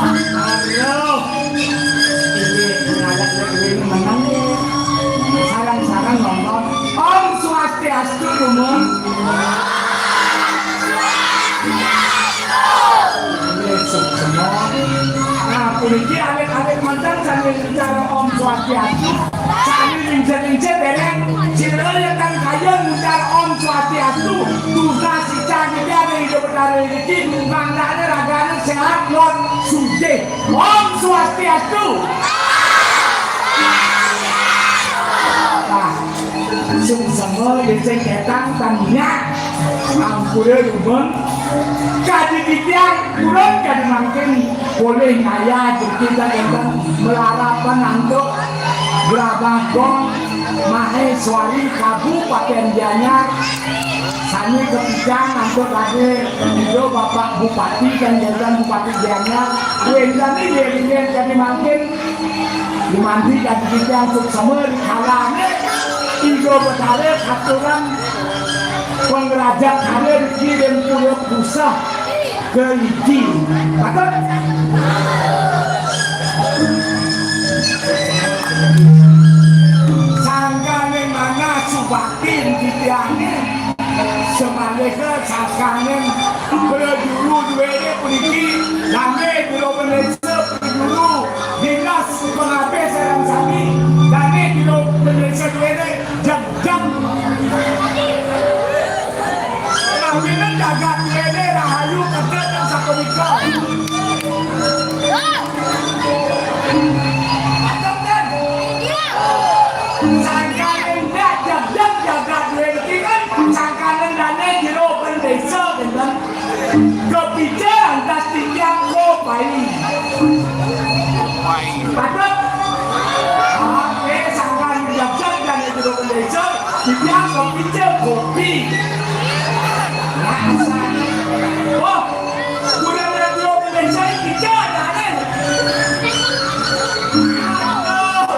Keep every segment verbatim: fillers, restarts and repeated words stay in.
Aduh. Ini menang nih. Sarang-sarang ngomong, Om Swastiastu, Om. Ini semua. Nah, puniki alit-alit manten sambil bicara Om Swastiastu. Sami lingsir-lingsir dereng, sira ingkang kayun ngucap Om Swastiastu, tunas ical niki ing Ida Betara niki, mangdane ragane sehat lan sugih. Om Swastiastu. Nah, suksema yeseng ketang tamiang. Ampura dumun. Kadi titiang purun kadi mangkin polih ngayah jukita kenten malarapan antuk Grabah Gong Maheswari Kabupaten Gianyar. Sami kapicang antuk kadi Ida Bapak Bupati kan kenten Bupati Gianyar. Wénten inggih kadi mangkin. Dumanti kadi titiang suksema rikalane Ida Betara katuran pangrajak kare niki ring Pura Puseh Keligi. Patut. Sangkaning manah subaktin titiange. Samalika sangkaning prajuru duwene puniki, dane jero bendesa prajuru dinas pengabih sareng sami, dane jero bendesa duwene jegdeg. Namine jagat duwene rahayu kedeg sapunika. Sangkaning dak jegdeg jagat duwe niki kan sangkaning dane jero bendesa, kenten. Kepica lantas titiang kopai. Patut. Oke, sangkaning jegdeg dane jero bendesa, titiang kepica kopi. Nah, oh, Budal Jero Bendesa iki jadane. Aduh,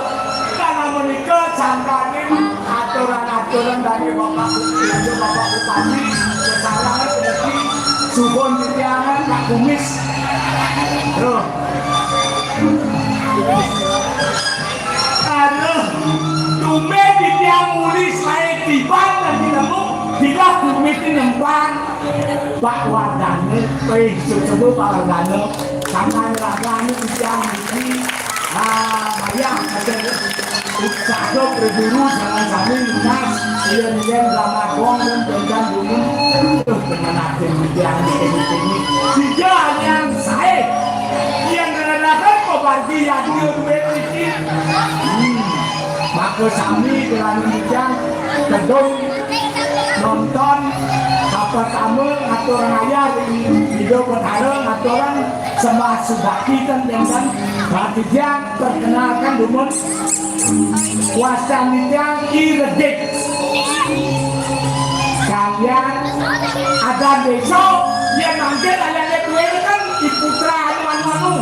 karena menika sangkaning aturan-aturan dari Bapak Gubernur, Bapak Bupati, kesalahan berarti suhun titiangan Pak Kumis. Loh. Aduh, tumben titiang uli sae tiban dan ketemu, tidak Kumis nempang. Pak Wardana, eh, sebut Pak Wardana, sama ragane titiang niki, ah, mayah, ada, sada prajuru, sareng sami lunas, yen-yen drama gong dan dandan dumun, aduh, dengan atin titiang niki, niki. Tiga hanya sae, yen rada-rada pabargi yadnya duwe niki. Hmm, maka sami kelawan titiang, kedung, nonton, apa tama ngaturang ayah ring Ida Betara ngaturang sembah subakti ten jantan. Bagi titiang perkenalkan dumun, wastan titiang I Redik. Kalian ada desa yang mangkin ayahnya duwe kan I Putra anu, anu, anu.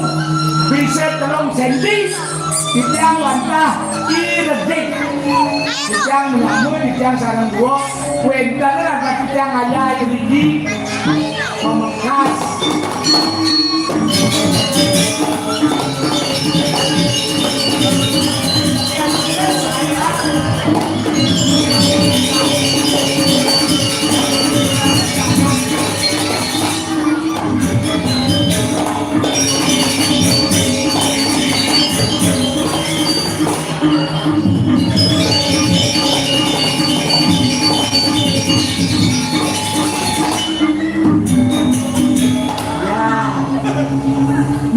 Bisa telung senti. Titiang wantah I Redik. Titiang menyambut, titiang sareng dua. Wénten raga titiang ayah iriki. Pamekas.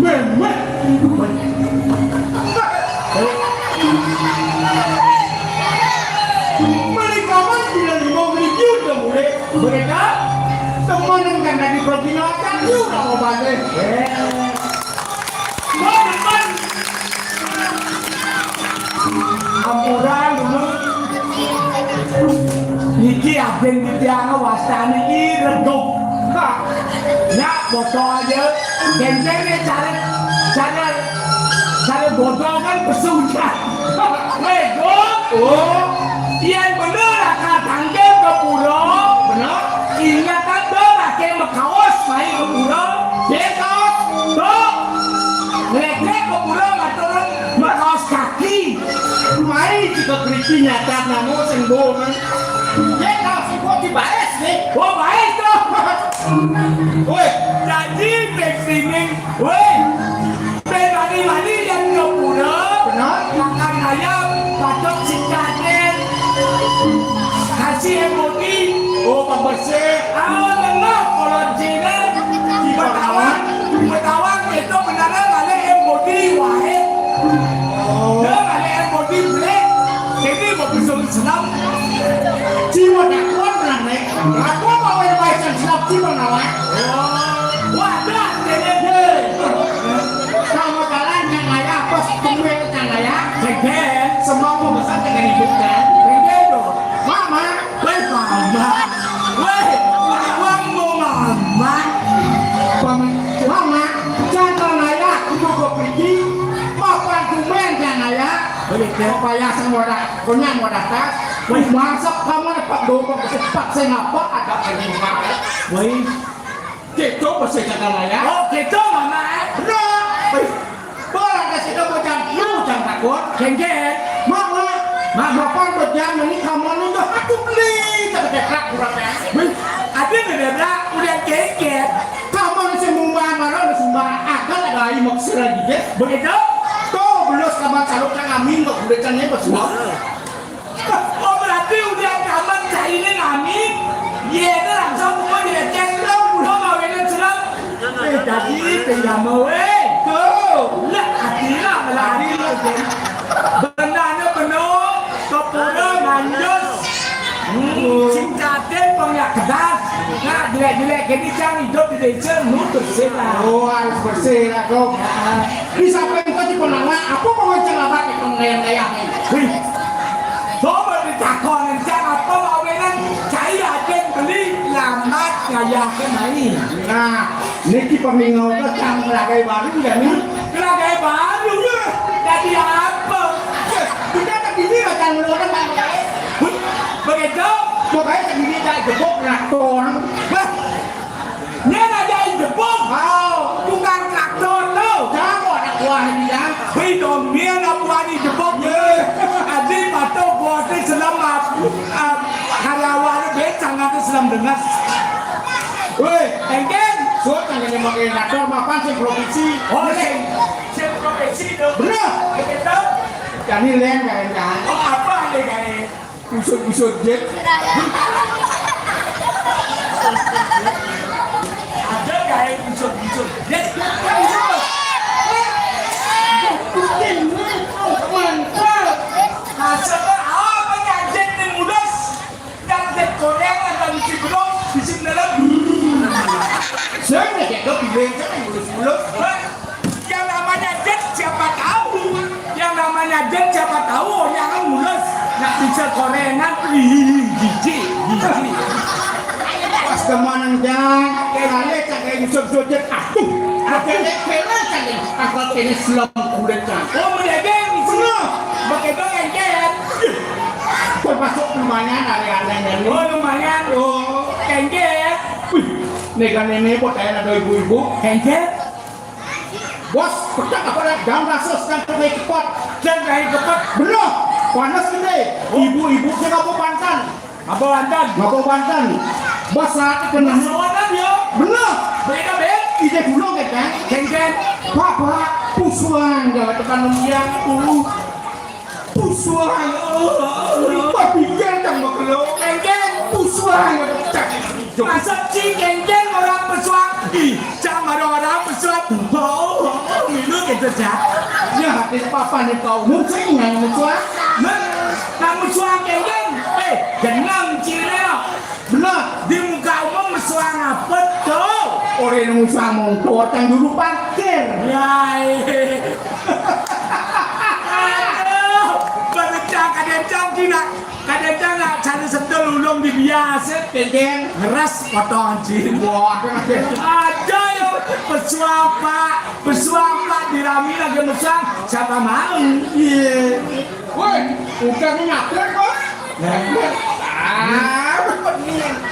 Weh, weh. Mereka teman yang kan tadi pergi nonton, yuk, mau balik. Eh. Gua depan. Ampura, dulu. Niki agen di tiang wastane iki redup. Nah, nyak foto aja. Genteng nih cari, cari, cari bodoh kan pesugihan. Weh, Gung. Oh. Iya, bener, akal tangkil ke pura. Bener. Ingatan dong, pakai mekaos, main ke pura. Dia kaos. Tuh. Ngelek-ngelek ke pura, maturun mekaos kaki. Mai juga keriki nyata namo sing bo, man. Dia kaos ibu di baes nih. Oh, baes tuh. Woi, jadi big swimming. Woi, bani-bani yang ke pura. Benar. Makan ayam, patok singkaten. Kasih M O D. Oh, pembersih. Ah, lengah, kalau Cina. Di Betawi, Betawi itu benar-benar ada M O D wae. Oh. Dia ada M O D black. Jadi, mau bisa Islam. Jiwa dakwah, benar, nih. Aku mau yang baik Islam, jiwa nawa. Oh. Wadah, jadi, sama jalan yang layak, apa sih, tunggu yang layak? Semua mau besar dengan ibu, kan? Mama. Weh, mama. Weh, wong mau mama. Paman, mama, jangan layak, aku mau pergi. Papan tumen jangan layak. Boleh, ya. Payah semua dah, punya mau daftar. Weh, masa paman pak doang, cepat saya ngapa ada pengen. Weh. Gitu, pasti jangan layak. Oh, gitu, mama. Benar. Weh. Bola ke situ bocah, lu jangan takut. Geng-geng. Mama, mama pun bocah ini kamu nih tuh aku beli tapi ceklak kurang ya. Wih, ada nggak ada udah geng-geng. Kamu nih semua mana lu semua akal ada air mau kesel lagi deh. Begitu? Tuh belum sama calon yang amin kok udah cengnya bersuara. Oh, berarti udah aman cairin amin. Iya, itu langsung mau dilecek lo, udah mau ini serem. Eh, tadi pinjam weh. Tuh. Lah, adila melari lo, Jen. Benane beno, kepura manjus. Hmm, sing kaden pengyak kedas. Nah, jelek-jelek gini kan hidup di desa, lu bersih lah. Oh, harus bersih lah, Kong. Ya. Bisa pengen kau di penawar, apa mau ngecek apa di pengen kayak ini? Wih. Coba ditakonin, Cang, apa mawinan cai aden beli lambat ngayahke mai. Nah, niki pemingau to, Cang, lagi baru ya, nih? Lagi baru, ya. Jadi apa? Kita terdiri macam orang, Bang. Begitu? Pokoknya terdiri tak jebok, nak orang. Wah. Nyen aja jebok. Oh. Tukang traktor tuh. Jago anak buah dia. Wih, dong, dia anak buah di jebok. Ye. Adi patuh bosnya selamat. Ah, karyawan becang atau selam dengar. Woi, Engken. Suat kan ini pakai traktor, mapan sih provinsi. Oh, sih. Sih provinsi tuh. Bener. Begitu. Jadi lem kan, kan. Oh, apa nih, kan? Usut-usut jet. Ada kayak usut-usut jet. Mantap. Masa apa nyajit nih mulus? Nyajit Korea atau bisi belum? Bisi dalam. Saya nggak jago bilang, saya mulus-mulus. Yang namanya jet siapa tahu? Yang namanya jet siapa tahu? Jangan mulus. Nak bisa gorengan, ih, jijik, jijik. Pas kemanan, Jang, kali cak kayak bisa jojet, aduh, ada lek kena cak, apa kena selam kulit, Jang. Oh, mereka yang isi. Benar. Pakai doang, Jang. Termasuk lumayan, ada-ada yang. Oh, lumayan. Oh. Kengke, ya. Wih, nega nenek, buat kayak ada ibu-ibu. Kengke. Bos, pedak apa dah? Jam rasus dan kena cepot. Dan kena cepot. Bener. Panas gede. Ibu-ibu sing ngapa bantan? Ngapa bantan? Ngapa bantan? Bos, saat kena. Soalan, yo. Bener. Beda, Ben. Ide dulu, kan? Kengken. Papa, pusuan, jangan tekan yang dulu. Pusuan. Papi ganteng makelo. Kengken. Pusuan. Masa cing kengken orang pesuan. Ih, jangan orang-orang pesuan. Oh, oh, oh, minum gitu, Cak. Ya, hati papa nih kau. Mungkin yang pesuan. Nah, nah, pesuan kengken. Eh, jenang cire. Benar. Di Suang apa to? Ora nang suang montor kang dulu parkir. Ya, eh. Aduh, berencang kadang-kadang nak, kadang-kadang nak cari sentul ulung di biasa. Kendeng. Ngeras potong anjing. Wah, aja yo, pesuang, Pak. Pesuang, Pak, dirami lagi mesang. Siapa mau? Iya. Woi, udah nyabrang kok. Nah. Ah,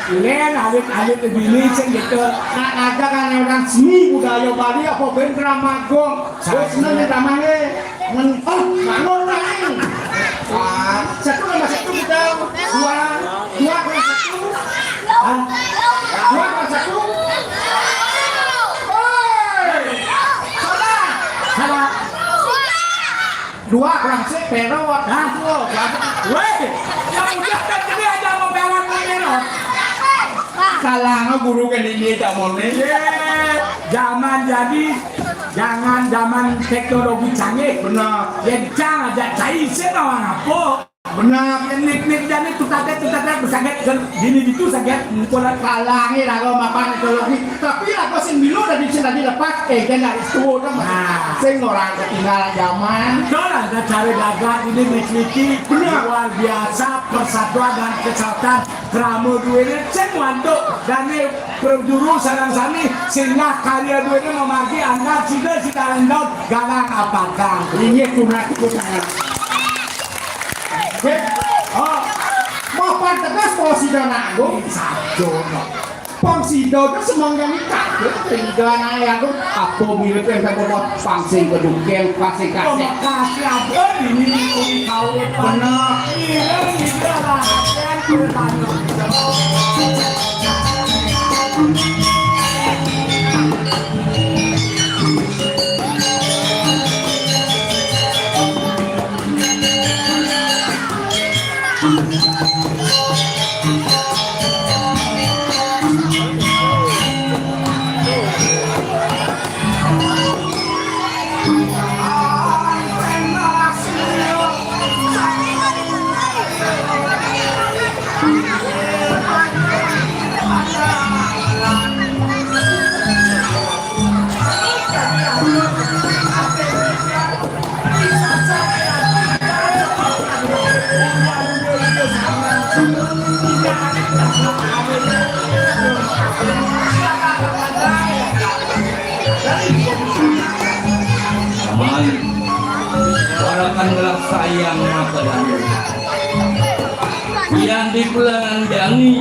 ini alit-alit bini sing gitu. Nak ada kan orang seni budaya Bali apa ben drama gong. Wis seneng ning ramane. Men, oh, bangun, Nang. Ah, satu tambah satu kita. Dua. Dua kurang satu. Hah? Dua kurang satu. Hei! Salah. Salah. Dua kurang sik, pero. Hah? Dua kurang sik. Weh, yang udah kan gede aja mau pelan mau merah. Kalang guru kan ini tak mau nih. Ye, zaman jadi jangan zaman teknologi canggih. Benar. Ya, jangan aja cai sih, mau apa? Benar. Ya, nik-nik jane tutatet, tutatet, besaget, gini gitu saget. Kalau kalangi lagu mapan teknologi. Tapi lagu sing dulu dari sing tadi lepas, eh, dia nggak itu, kan? Nah. Sing orang ketinggalan zaman. Betul, ada cara gagah ini, nik-niki. Benar. Luar biasa persatuan dan kesatuan. Krama duene sing wantuk dane prajuru sareng sami, singgah karya duene mamargi angkat sida sida endon galang apakang. Inggih, punak tepuk tangan. Nggih. Oh, mapan tegas pang sida nanggung. Sajono. Pang sida ke semangga kabeh tinggal ae aku. Apa mirip yang tak apa pang sing keduken, pang sing kasih. Kasih apa ini? Bener. Aman. Warakan gelak sayang mata dani. Yang di pelangan dani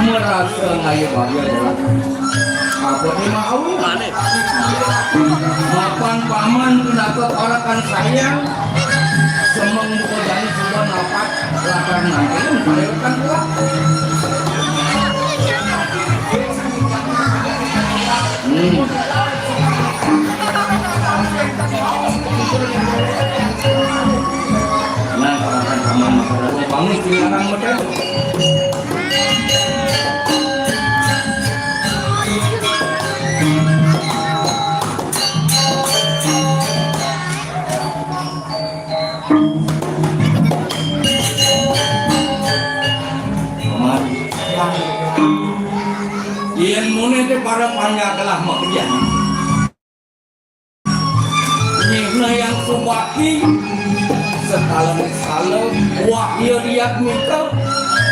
merasa ngayuh bahagia gelak. Apa ni mau? Mapan paman kenapa warakan sayang? Semeng muka dani sudah napak. Lakar nangkil, mengkarirkan pulang. Hmm. Nah, paman, paman, paman, bangun, tinggal orang modal. Yen mune te para panjak telah makian. Nyihna yang subakti, sekala sekala, wah iya riat mita.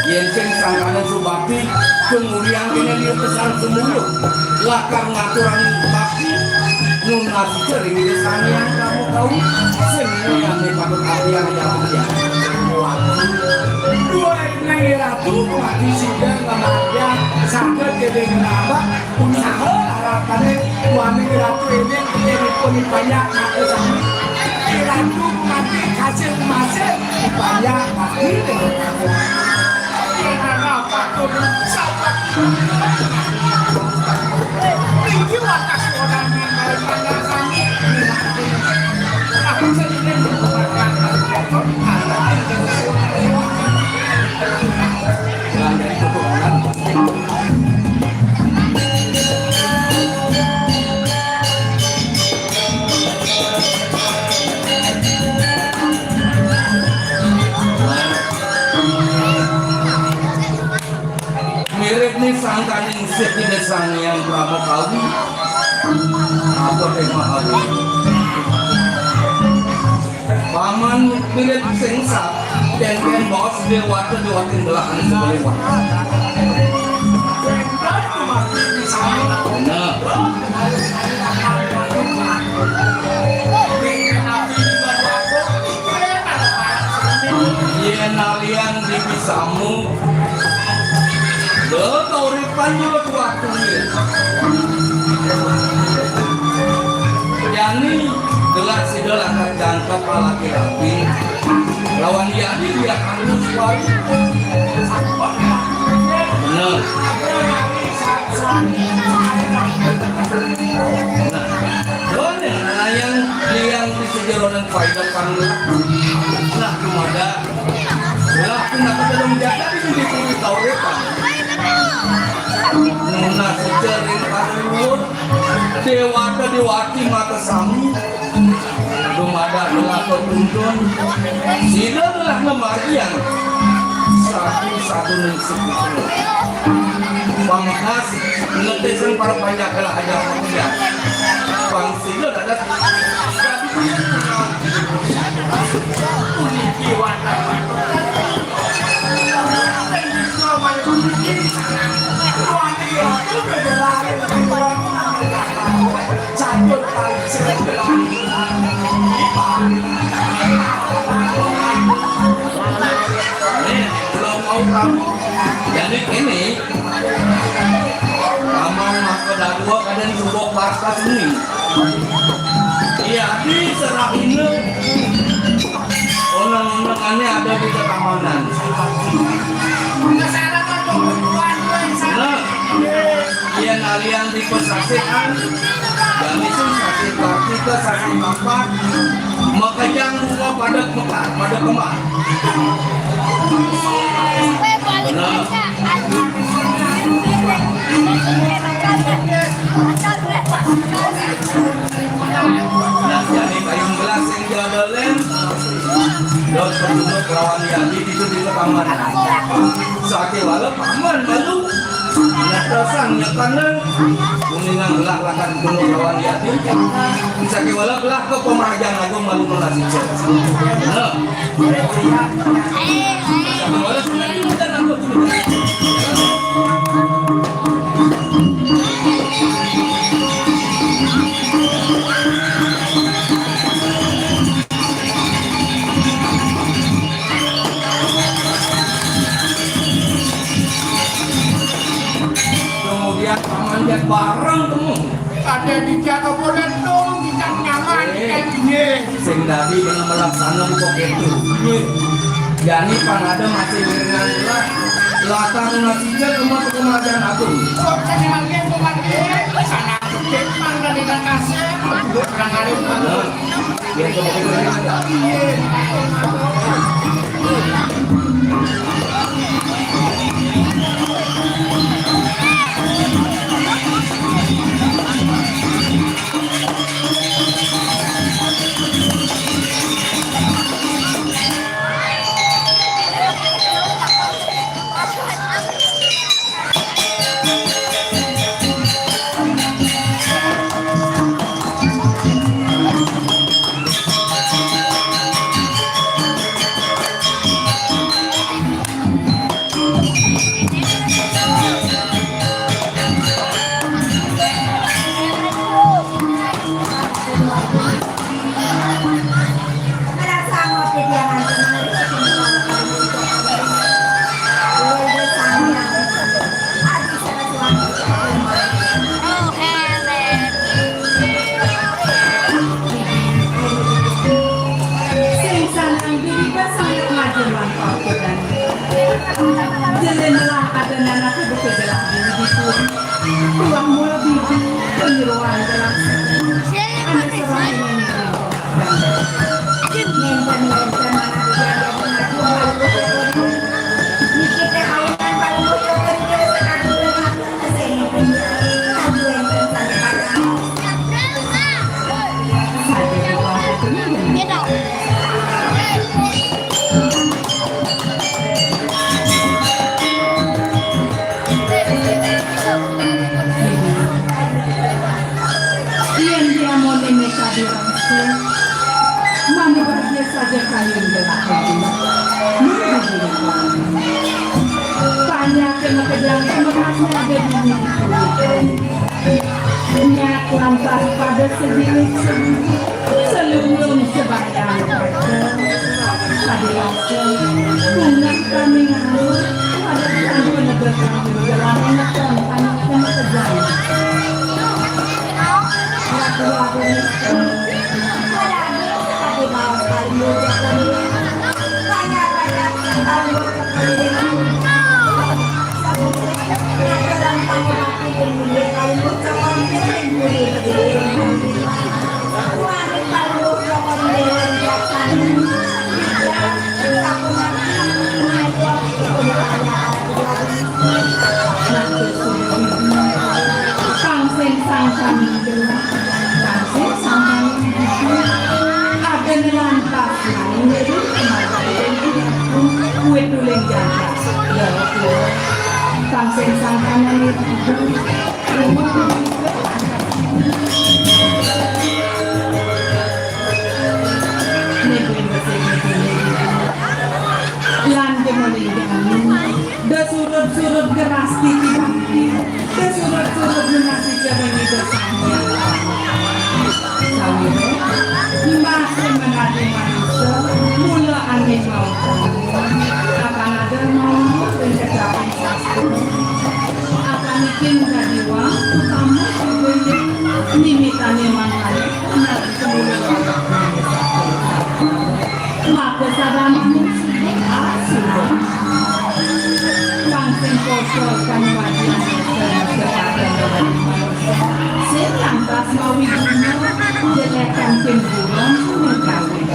Yen sing sangkana subakti, kemudian kene dia pesan semula. Lakar ngaturang bakti, nunas Ring Ida Sang Hyang Rama Kawi, sing muyane patut ati yang yang mulia. Dua nang ratu mati sida ngamarya saged dene nambah usaha arapane duaning ratu ini yen pun banyak mati sami. Ratu mati kasih masih banyak mati. Sing Ida Sang Hyang Parama Kawi. Apa tema hari? Paman mirip sing sat, kénkén baos déwata déwatin belahan sabaliwat. Nah. Yén alian dipisamu, lo kauripan lo kuat kuwi. Jani gelah sida lakar jangkep alaki rapi. Lawan yadi dia harus kuat. Bener. Nah, doa nih, nah, yang, yang di sejeronan paidepan. Nah, cuma ada. Lah, kenapa belum jaga di sini pun tahu ya, Pak? Nah, sejaring paruwut, dewata dewati mata sami. Dumadak gelah petuntun, sida gelah ngemargiang satu-satuning sepupu. Pamekasé, ngetésan para panjak gelah ajar manusia. Pang sida dadas puniki wadah. Nih, belum mau kamu. Jadi ini, Paman Maka Dadua kadén suba partas ini. Iya, diserahina. Oneng-onengané ada di tetamanan. Nah, yén alian dipasasihan, jani sing sasi Kartika, sasi Kapat, makejang bunga pada mekar, pada kembar. Nah. Nah, jani payung gelas sing jadalén, dot petunduk lawan yadi ditu di kamar. Sakéwala paman malu. Nyatesan nyekana, kuningan gelah lakar petunduk lawan yadi. Sakéwala gelah ka Pamrajan Agung malu nasi. Nah. Kemudian paman lihat bareng temu. Ada di jaga bola dong, kita nyaman, kita ini. Sing dadi bener melaksana kok itu. Jani pang ada masih dengan lah. Latah ngasihnya cuma ke Pamrajan Agung. Kok saya makin kemarin sana kecil pang dari kasih. Kurang ada. Sing sanang diri ka sanget majeng lan paukudan. Jelé melah ada nanak ibu kejelah diri dipun. Tuah mula bibi penyeruan gelah. Ane serah ini. Ngenten-ngenten anak ibu ngaku. Niki téh ayenan paling bocor kerja sekali. Saja kayun gelah hati. Nunggu diri kami. Tanya ke makejang, makasih ada diri. Nyak lantas pada sejilik sebuti, selunglung sebatang kata. Pada rasa, bunga kami nganggur, pada sampun negeri kami, jalan nekon tanya ke makejang. Ratu-ratu miskin. Kang sing sangkan, kang sing sangkan, agen lantas nanging kuit duling jagat. Kang sing sangkan nanging Lan kemudian Desurut-surut geras titi bakti, desurut-surut lunasi jaring ida sami. Sawire, mbah sing menadi manusa, mula aning mautan. Akan ada mau ring kecaping sastra. Akan iking dadi wang, utama juga nimitane mangkane, menadi semula. Maka sadana Pang sing poso kang wajib sing lantas mawi guna jelekan timbulan mengkawin.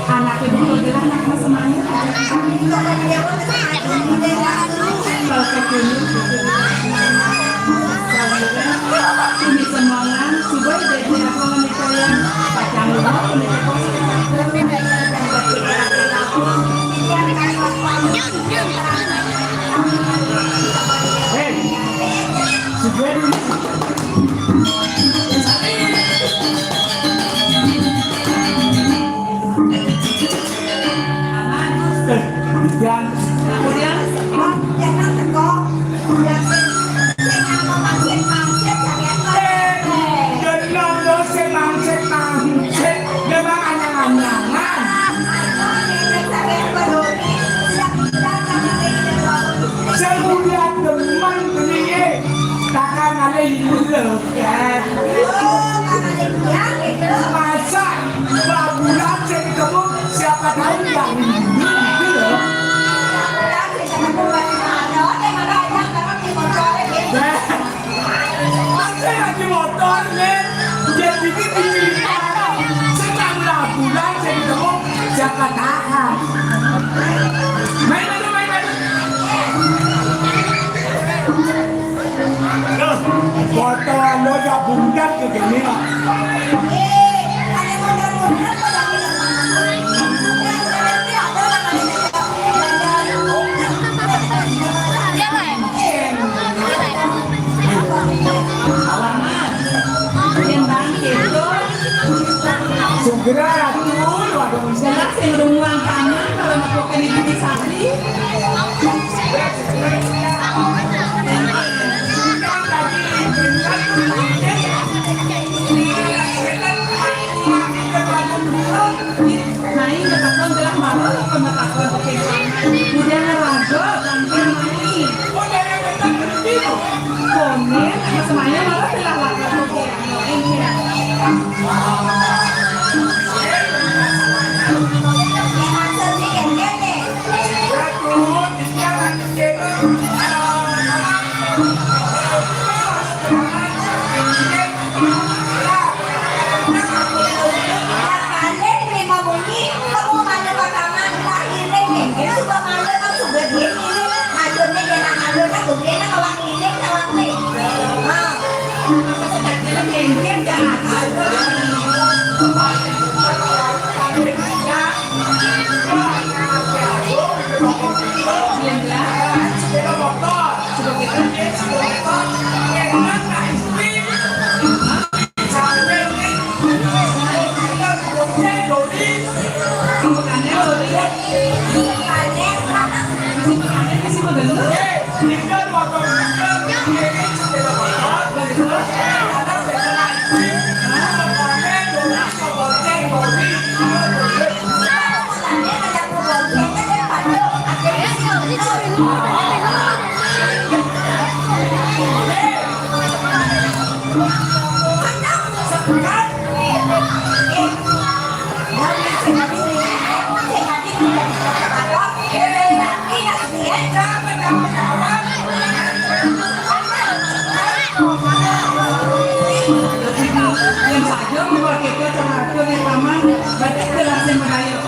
Anake betul gelah nak semaya. Kalau kekini, ini semangat, sudah jadi apa menikah yang pacang rumah, menikah. Hei, sudah dulu. Yang kemudian, yang teko, yang sing, sing apa, mangsit, mangsit, saking, eh, kenal lo sing mangsit, mangsit, memang anyang-anyangan. Sebulan teman beli, takkan ada yang Masa baburan saya ketemu, siapa tahu yang ini gitu loh. Saya lagi motor nih, dia bikin di cerita. Sekarang baburan saya ketemu, siapa tahan. Main aja, main aja. Loh, foto lo gak bungkat ke gini, Pak? Segera tuh, waduh. Jelas yang rumah tanah kalau mau ke negeri sari. Naik ke takon gelah malu, ke takon pakai tangan. Udah ngerago, tangkil naik. Konen, sama semaya malah telah lapar. Yang saja mewakilkan sama aku yang lama, berarti jelasin mengayo.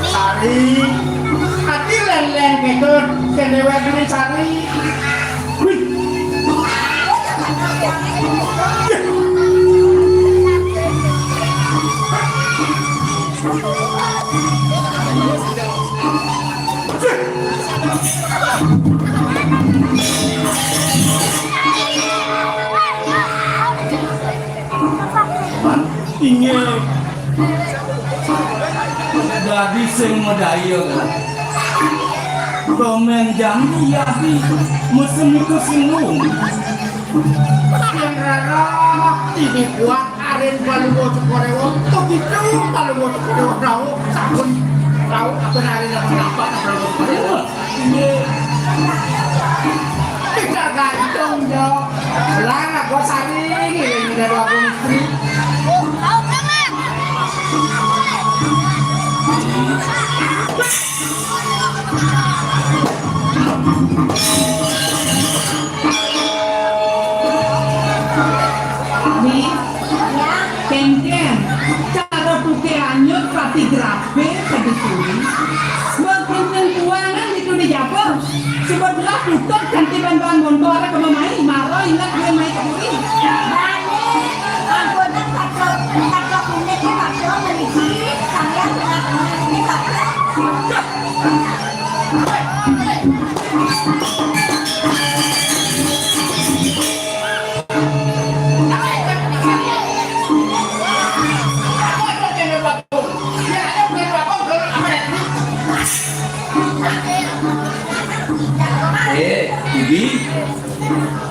Sari, ati lén-lén kéto, sing déwék duwé Sari. Wih. Inggih. Dadi sing madaya, kan? Komén jani yadi mesen iku sing nuwun. Yén rara ini kuat arin Palungguh Sukaréwa, begitu Palungguh Sukaréwa rauh, sampun rauh, ampun arin ampun apa, Palungguh Sukaréwa. Inggih. Tidak gantung, Jo. Lah, aku Sari, ngiling dari aku istri. Nih, kéngkén, cara tuké anyut pati grabé tadi kuwi. Mungkin kuangan itu di Japur. Suba belah tutup kanti ban-ban montor ka mamai, mara inget gue mai ka puri. Bane, ampunan patok, patok kuning ke patok meniki, sampeyan tengah kuning ke patok. Eh, Bibi,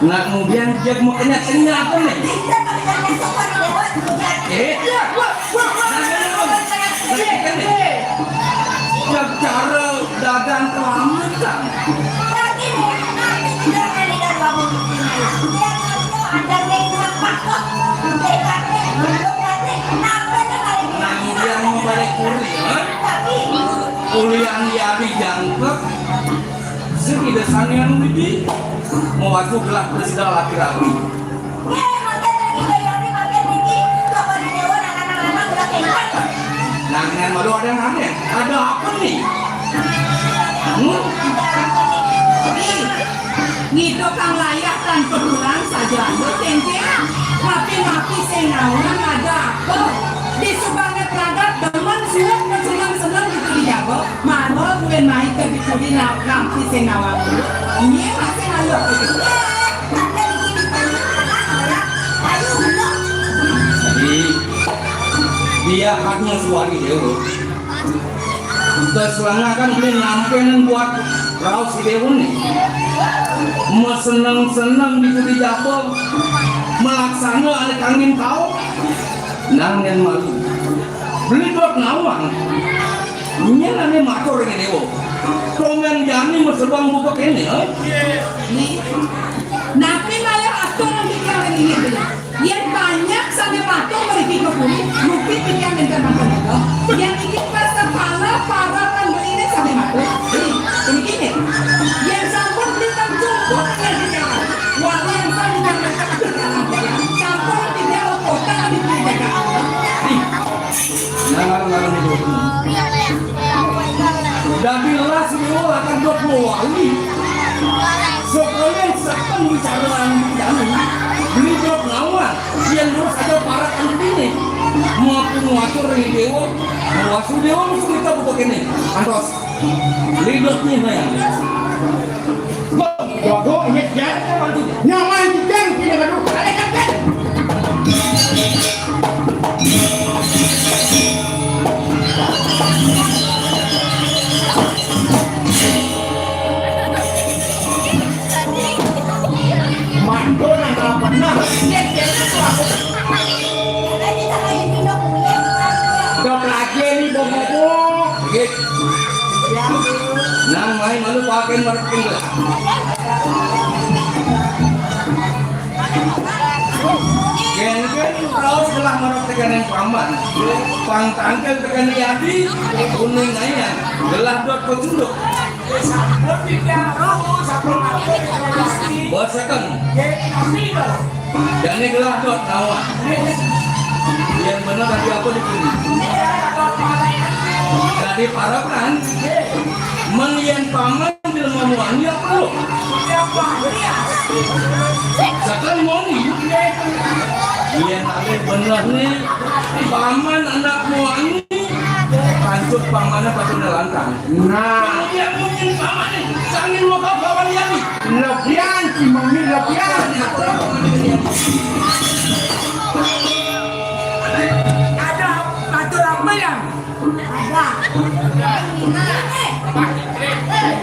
nak kemudian dia mau kenyat-kenyat apa nih? Eh, ya, wah, wah, wah. Nah, nah, nah, nah. Nah, kita nih. Ya, cara dagang kelamatan. Nah, dia mau balik kuliah. Kuliah dia di jangkep. Sing ida sanian Bibi. Mau waktu gelah presida laki-laki. Nah, dengan malu ada yang aneh. Ada apa nih? Hmm? Ngitu kang layah tanpa kurang saja anda tengkeng. Tapi-tapi sing nawang ada apa? Di subanget lagat demen suwuk seneng-seneng gitu di Jawa. Mano kuwi mai ke dikudi na-, nampi sing nawang. Ini masih nganggep gitu. Jadi, dia haknya suwari dewa. Terus kan beli nampenan buat raos dewa nih. Mau seneng-seneng di Budi Jabal. Melaksana ada kangin kau. Nang yang malu. Beli buat nawang. Nyén ané matur ring déwa. Komén jani masebeng buka kéné, ha? Nih, napi malih atur ring titiang ring inggih puniki? Yén banyak sané matur mriki ka puri, mungkin titiang nénten ampun tega. Yén inggih prasepala para pembeliné sané matur. Nih, puniki nih. Yén sampun beli teng jungkut ring titiang. Wali yang sané titiang, sampun titiang kota di titiang. Nih. Nah, nah, nah, nah. Dadi lelah sing lakar dot mawali. Sakayan seken bicara anu jani. Beli dot nawang. Yén terus ada parak anu dini. Matur matur ring déwa. Wasudewa musuh kita buka kéné. Antos. Beli dot nih, nah. Waduh, ini dia. Nyaman juga, ini, aduh. Ada kan? Mantu nang kapan nah? Dok lagi nih, bobo. Nggih. Nang main malu pakai merek tinggal. Yén kan raos gelah marep tekaning paman, pang tangkil tekaning adi, kuning ayan, gelah dot pecunduk. Sampun titiang rauh, sampun matur titiang Gusti. Bosaken. Nggih, tapi lho. Jani gelah dot nawang. Yén bener tadi apa di sini? Iya, dot nawang. Tadi parepan. Nggih. Men yén paman jelema muani apa lu? Iya, Pak. Iya. Sakan muani. Iya. Yén alih bener nih, paman anak muani. Lanjut pamannya pasti udah lantang. Nah. Dia mungkin paman nih, sangin mau kau bawa dia nih. Lebihan, si Mami, lebihan. Ada matur apa ya? Ada. Eh, eh.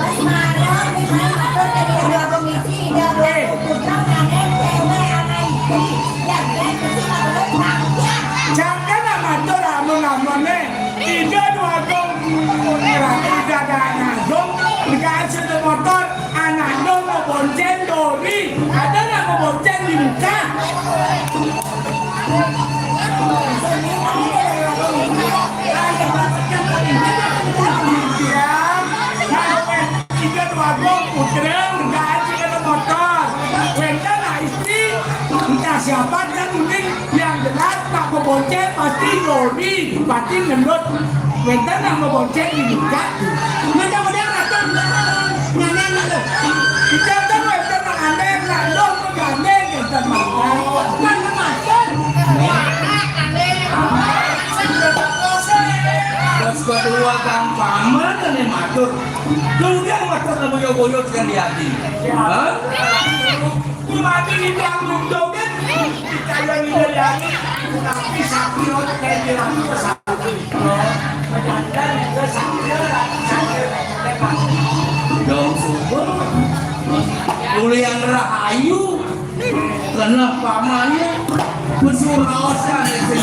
Mas Marah, Mas Marah, matur dari Dua Agung Isi, Ida Dua Agung Putra, Raden, Dewi, Anak Istri, Jagat, Besi, Labuhan, Bangkian. Jangan matur amun-amun, eh. Ida Dua Agung Putra, Ida Dana Agung, dikasih motor, anak dong mau bonceng dori. Ada nggak mau bonceng di muka? Entah siapa kan mungkin yang jelas nak bebonceng pasti Doni, pasti ngendut. Wénten nak bebonceng di muka. Mudah-mudahan atur nyanyi itu. Kita kan wénten nak aneh, nak loh. Gandeng, gandeng makan. Kan makan. Bos ketua kang paman ane matur. Dulu dia matur nang boyo-boyo tekan di ati. Hah? Mati di dalam joget. Kaya ngene ya. Tapi sapi orang kayak dia itu sapi. Dong subur. Kuliah rahayu. Keneh pamane mesuraosan sing.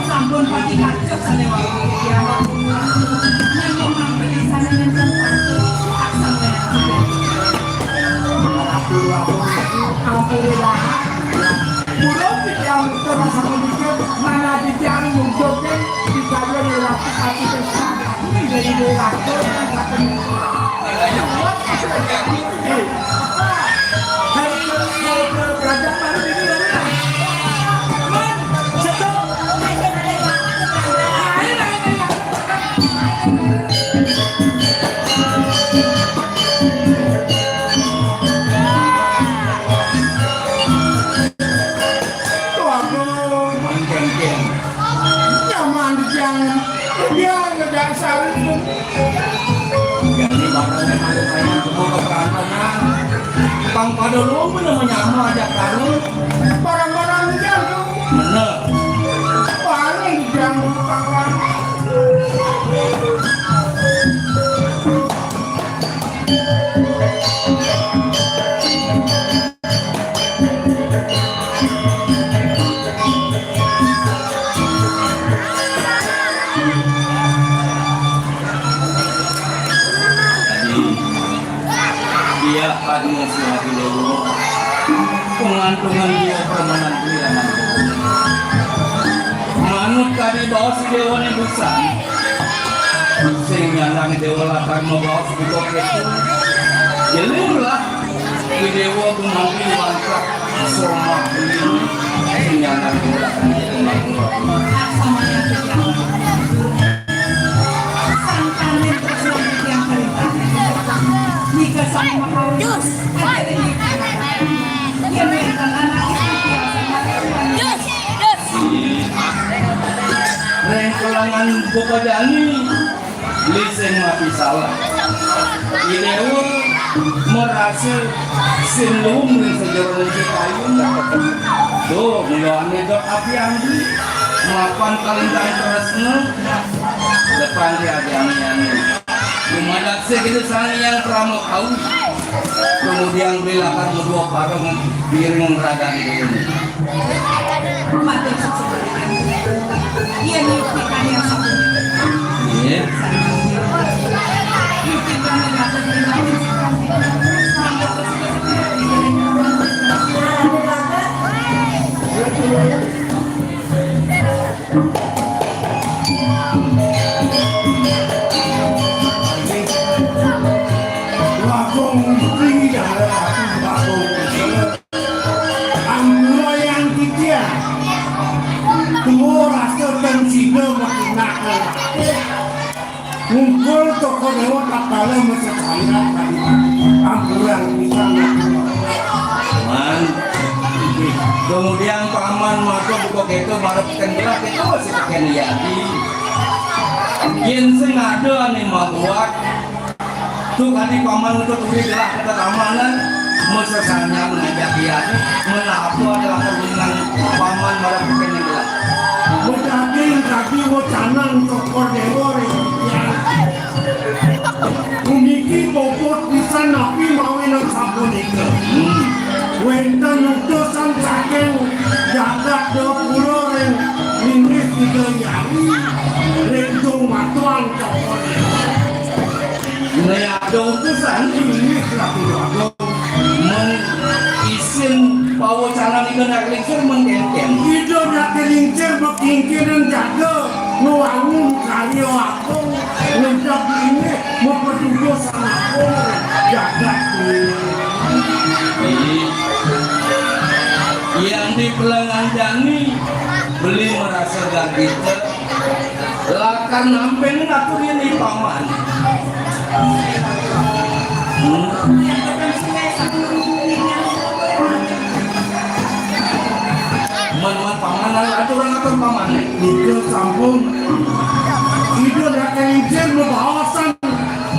Sampun pati kacos sane wau. Nanging mangke sane nenten pati. Alhamdulillah. Kula titiang mutur sapunika, manah titiang mutur kan dikaya ngelatih ati pisan. Jadi dhewe waduh, Dia ngejak saling. Jadi barangnya malu kayak semua keterangan. Pang pada lu punya menyama aja kamu. Barang-barang dia tuh. Bener. Paling dia kawan. Jadi, dia anu si hati dulu. Pengantungan dia permanen dia. Manut tadi baos dewa ni busan. Sing nyandang dewa lakar mabaos buka ketu. Jelimlah. Di dewa gumanti wangkak. Somah ini. Sing nyandang dewa lakar mabaos. Jus. Jus. Jus. Reng kelangan buka jani. Liseng mati salah. Idewa merasa sindung ning sejeroning kayu. Tuh, mulane dok api anggi. Mapan kalintang tresna. Depan dia adi angin. Dumadak sing kita sang yang prama kau. Kemudian beli lakar kedua parang piring raga ini. Iya. Wakong istri yang lelaki bakong. Ambo yang titiang. Tuo rasa dan sida makinah. Ngumpul toko dewa tak kalah masa saya tadi. Ambo yang bisa. Man. Kemudian paman mata buka keto, baru kendelah keto masih pakai niati. Yen sing ada ane mabuat. Tuh, kadi paman nuntut duit lah, kata tamanan. Mesesanya mengajak dia, menapa adalah permainan paman marang bukan yang gelap. Bedaging kadi wecanan tokor dewa ring titiang. Puniki puput pisan napi mawinan sapunika. Hmm. Wenten utusan saking jagat Dapura ring linggih tiga yari, ring tung matuan tokor dewa. Nah, ada utusan ini, Ratu Agung. Men isin pawacanan Ida Nak Lingsir mengkengken. Ida Nak Lingsir mekingkinan jaga, ngwangun karya agung, ngedap ini, mepedudus agung, jagat ini. Jadi, yang di Pelengan Jani, beli merasa gagita, Lakar nampi ngatur yen di paman. Hmm. Man, man paman, aturan ngatur paman. Nika sampun. Ida Nak Lingsir mabaosan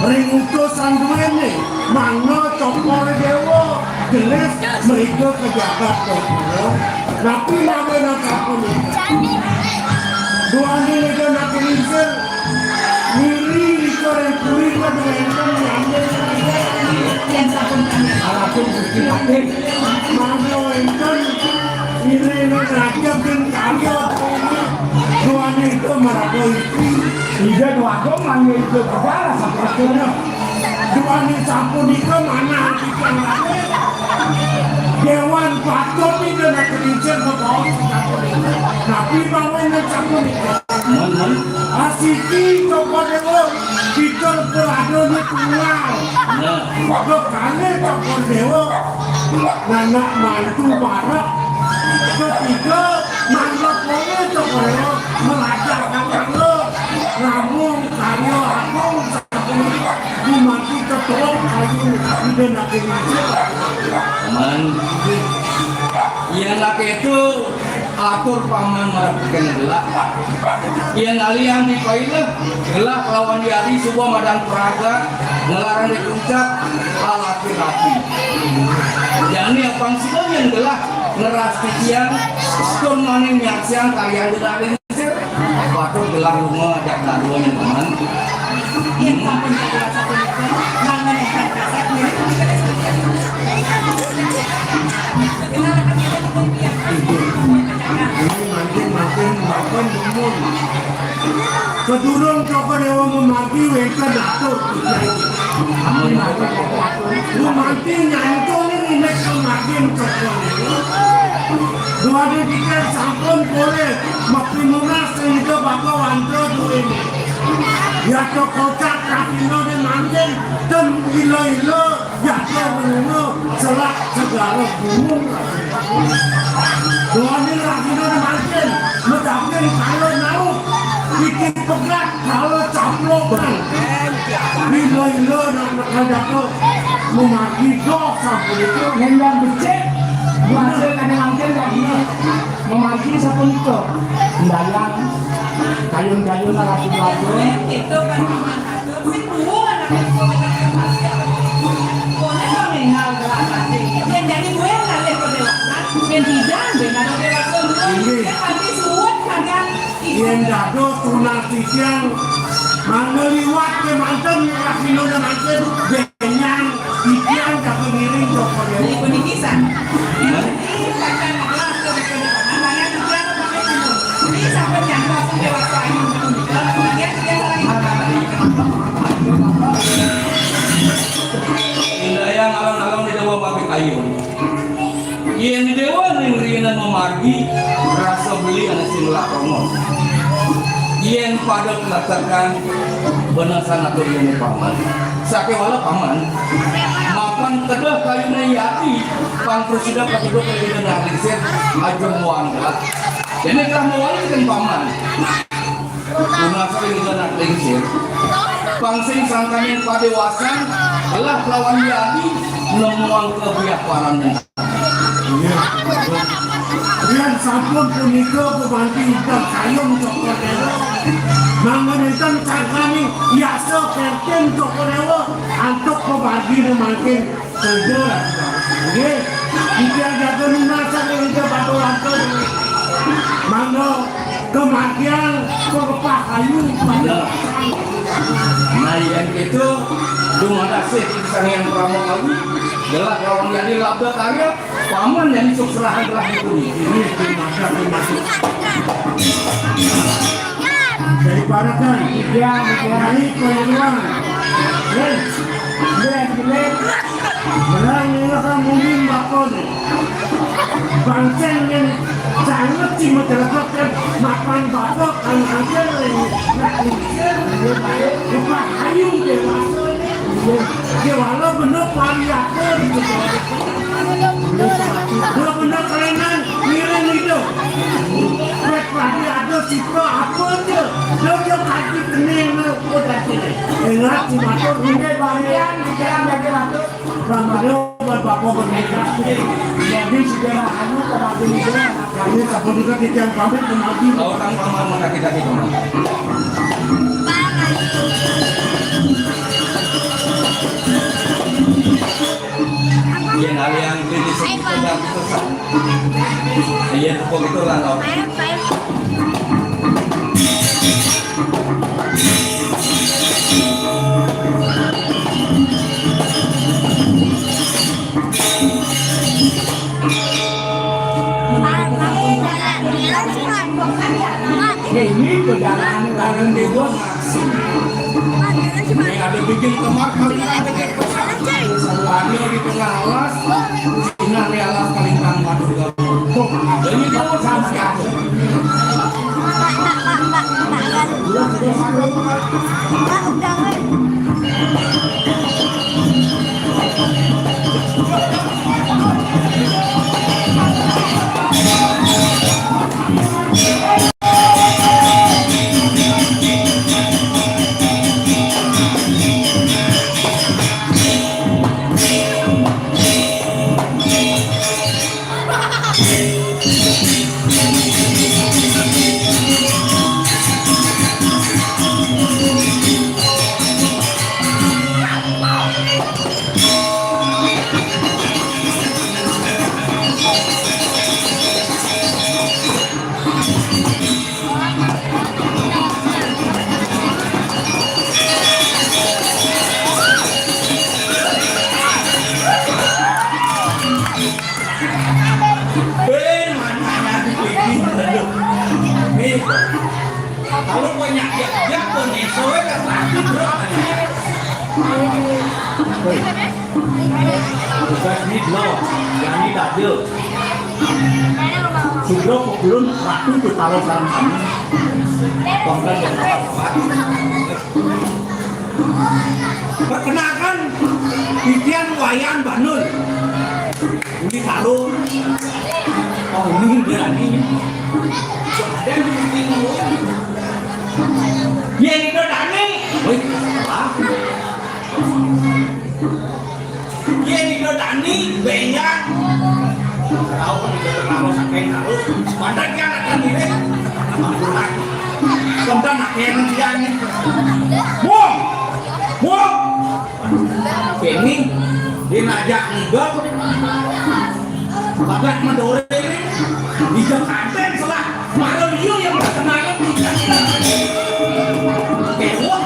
ring utusan duene, mangda Cokor Dewa. Jelas mrika ka jagat Gopura. Napi mawinan sapunika? Duaning Ida Nak Lingsir, ngiring rika ring puri ka duwénten nyambung. Yen sampun kami alapun Gusti Patih. Mangda wénten ngiring raja gen karya. Duaning Ida maraga istri. Ida Déwa Agung mangda Ida budal sampun. Duaning sapunika manah titiang raden. Déwan patut Ida Nak Lingsir bebaos sapunika. Napi mawinan sapunika? Mon, mon. Asiki Cokor Dewa, kita peradanya tunggal. Nah. Bekalih Cokor Dewa, nanak mantu barep. Ketiga, manut wonge Cokor Dewa, melajah kanggo ngambung karya agung. Gumanti keturunan ayu Ida Nak Lingsir. Man, yen akéto Atur paman marep kene gelah. Yen alian di paileh, gelah kelawan yadi suba madan praga, ngelarang di puncak, lalaki rapi. Jani apang sida yen gelah ngeras titiang, tur mani nyaksiang karyan gelah lingsir, patut gelah lunga ajak dadua nyen paman. Yen sampun jatuh rasa punika, mangan ingkang kasat ngiring. Ini mancing-mancing makan dumun. Sedurung Cokor Dewa memargi wenten atur. Memargi nyantung ini nek kemagin Cokor Dewa. Dua dikir sampun boleh mapinunas sehingga bakal wanto duwe. Ya to kocak kapino de mancing dan ilo-ilo. Jaga menunggu selak segala gunung. Doaning lagina mancing, medapin kala nauk, bikin pegat kala caplokan. Ilo-ilo nak nekal jaga memagi doh sampun itu. Nendang becik, masa kada mancing lagi memagi sampun itu. Sembayang, kayun-kayun ala Itu kan. Ini. Yen dados tunas titiang, mangga liwat kemanten, rasina kemanten, benyang titiang kagem ngiring Cokor Dewa. Niki, Sang. Indayang alon-alon di Dewa Babi Kayu. Yen Dewa ring rinan mamargi, rasa beli ana sing lakona. Yen pada kelatekan, benesan atur yen paman. Sakewala paman, mapan kedah kayune yati, pang prasida patut kayune naringsir, aja muan lah. Dene kedah muan kan paman. Tunas ring anak lingsir. Pang sing sangkaning padewasan, lah lawan yati, nemuang kebiaparan. Iya. Yen sampun punika gumanti ingkang kayun Cokor Dewa. Mangda nenten sangkaning yasa kerten Cokor Dewa antuk pabagine mangkin kerja. Nggih. Titiang jaga nunas ring Ida Batu Langkung. Mangda kemargian pepah ayu pada. Nah, yen gitu, dumadas ring Sang Hyang Parama Kawi, gelah lawan yati labda karya, Paman yen isuk serahan telah dipuniki. Ini termasuk, termasuk. Dari Parakan. Iya, iya. Dari Payuan. Hei. Iya, iya. Belang ini kan mungkin bakal. Bangsen yang sangat sih masyarakat kan makan bakal kan angker ini. Lupa ayu dewasa. Iya. Dia walau bener variatif gitu. Bener kerenan, ngiring itu. Wet lagi ada sipra apa aja. Dia dia kaki kening, oh, tadi. Ingat si matur, ini varian, pikiran bagi matur. Ramada buat Bapak bernikah. Jadi, segala anu, kematian itu. Kami tak perlu kita yang pamit, kematian. Orang paman mengkaki-kaki teman. Yen alian kritis itu dan susah. Iya, tepuk itu lah, no. Ini perjalanan bareng dewa. Nek ada bikin kemar, kami ada bikin pesan. Ada di tengah alas, di tengah alas kalintang Madura. Ini tahu sama siapa? Woi. Tugas ni belum. Yang ni tak ada. Sugro pukulun ratu tu taruh sarang kami. Bangga yang dapat. Perkenalkan, titiang Wayan Banul. Ini taruh. Oh, ini dia ni. Ada yang penting. Ye Nido Dani. Woi, apa? Ye Nido Dani, Benjang. Tahu Nido Dani saking tahu. Mana dia anak ini? Tentang anak yang dia ni. Wong! Wong! Kini, dia ngajak Nido. Bagat Madore ini. Nido kanten salah. Malah dia yang berkenalan. Kewah.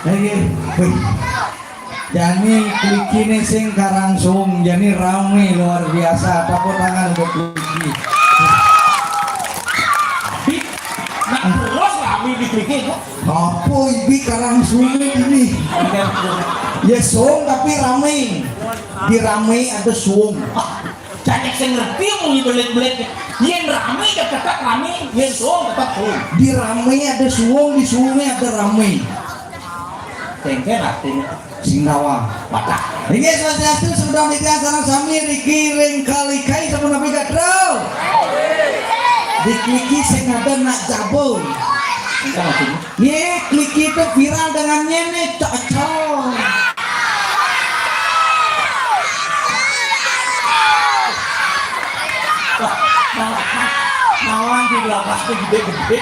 Oke, wih. Jani Kliki ini sing karangsung, jani rame luar biasa. Tepuk tangan untuk Kliki. Nah, terus rame di Kliki kok. Apa ini karangsung ini? Ya sung tapi rame. Di rame ada sung. Banyak sing ngerti mau belit-belit. Yen rame ya tetap rame, yen suwung tetap suwung. Di rame ada suwung, di suwunge ada rame. Tengke artine. Sing nawang. Wadah. Inggih swastiastu, semoga mitra sareng sami riki ring kalikai sampun napi gatrau. Di Kliki sing ada nak jabul. Engkang maksudnya. Ye, Kliki itu viral dengan nyene, cocok. Nawang di belakang tuh gede-gede.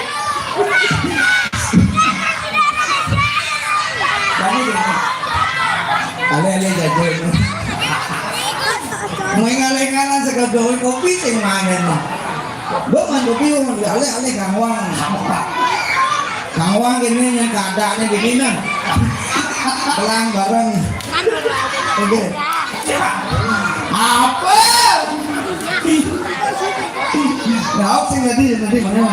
Banyak ya. Ale-ale jago ini. Mau ngale-ngale segala kopi sing mangan. Gua mandu bingung, alih-alih Kang Wang. Kang Wang gini yang keadaannya begini. Pelang bareng. Oke. Apa? Nah, sing tadi, tadi mana?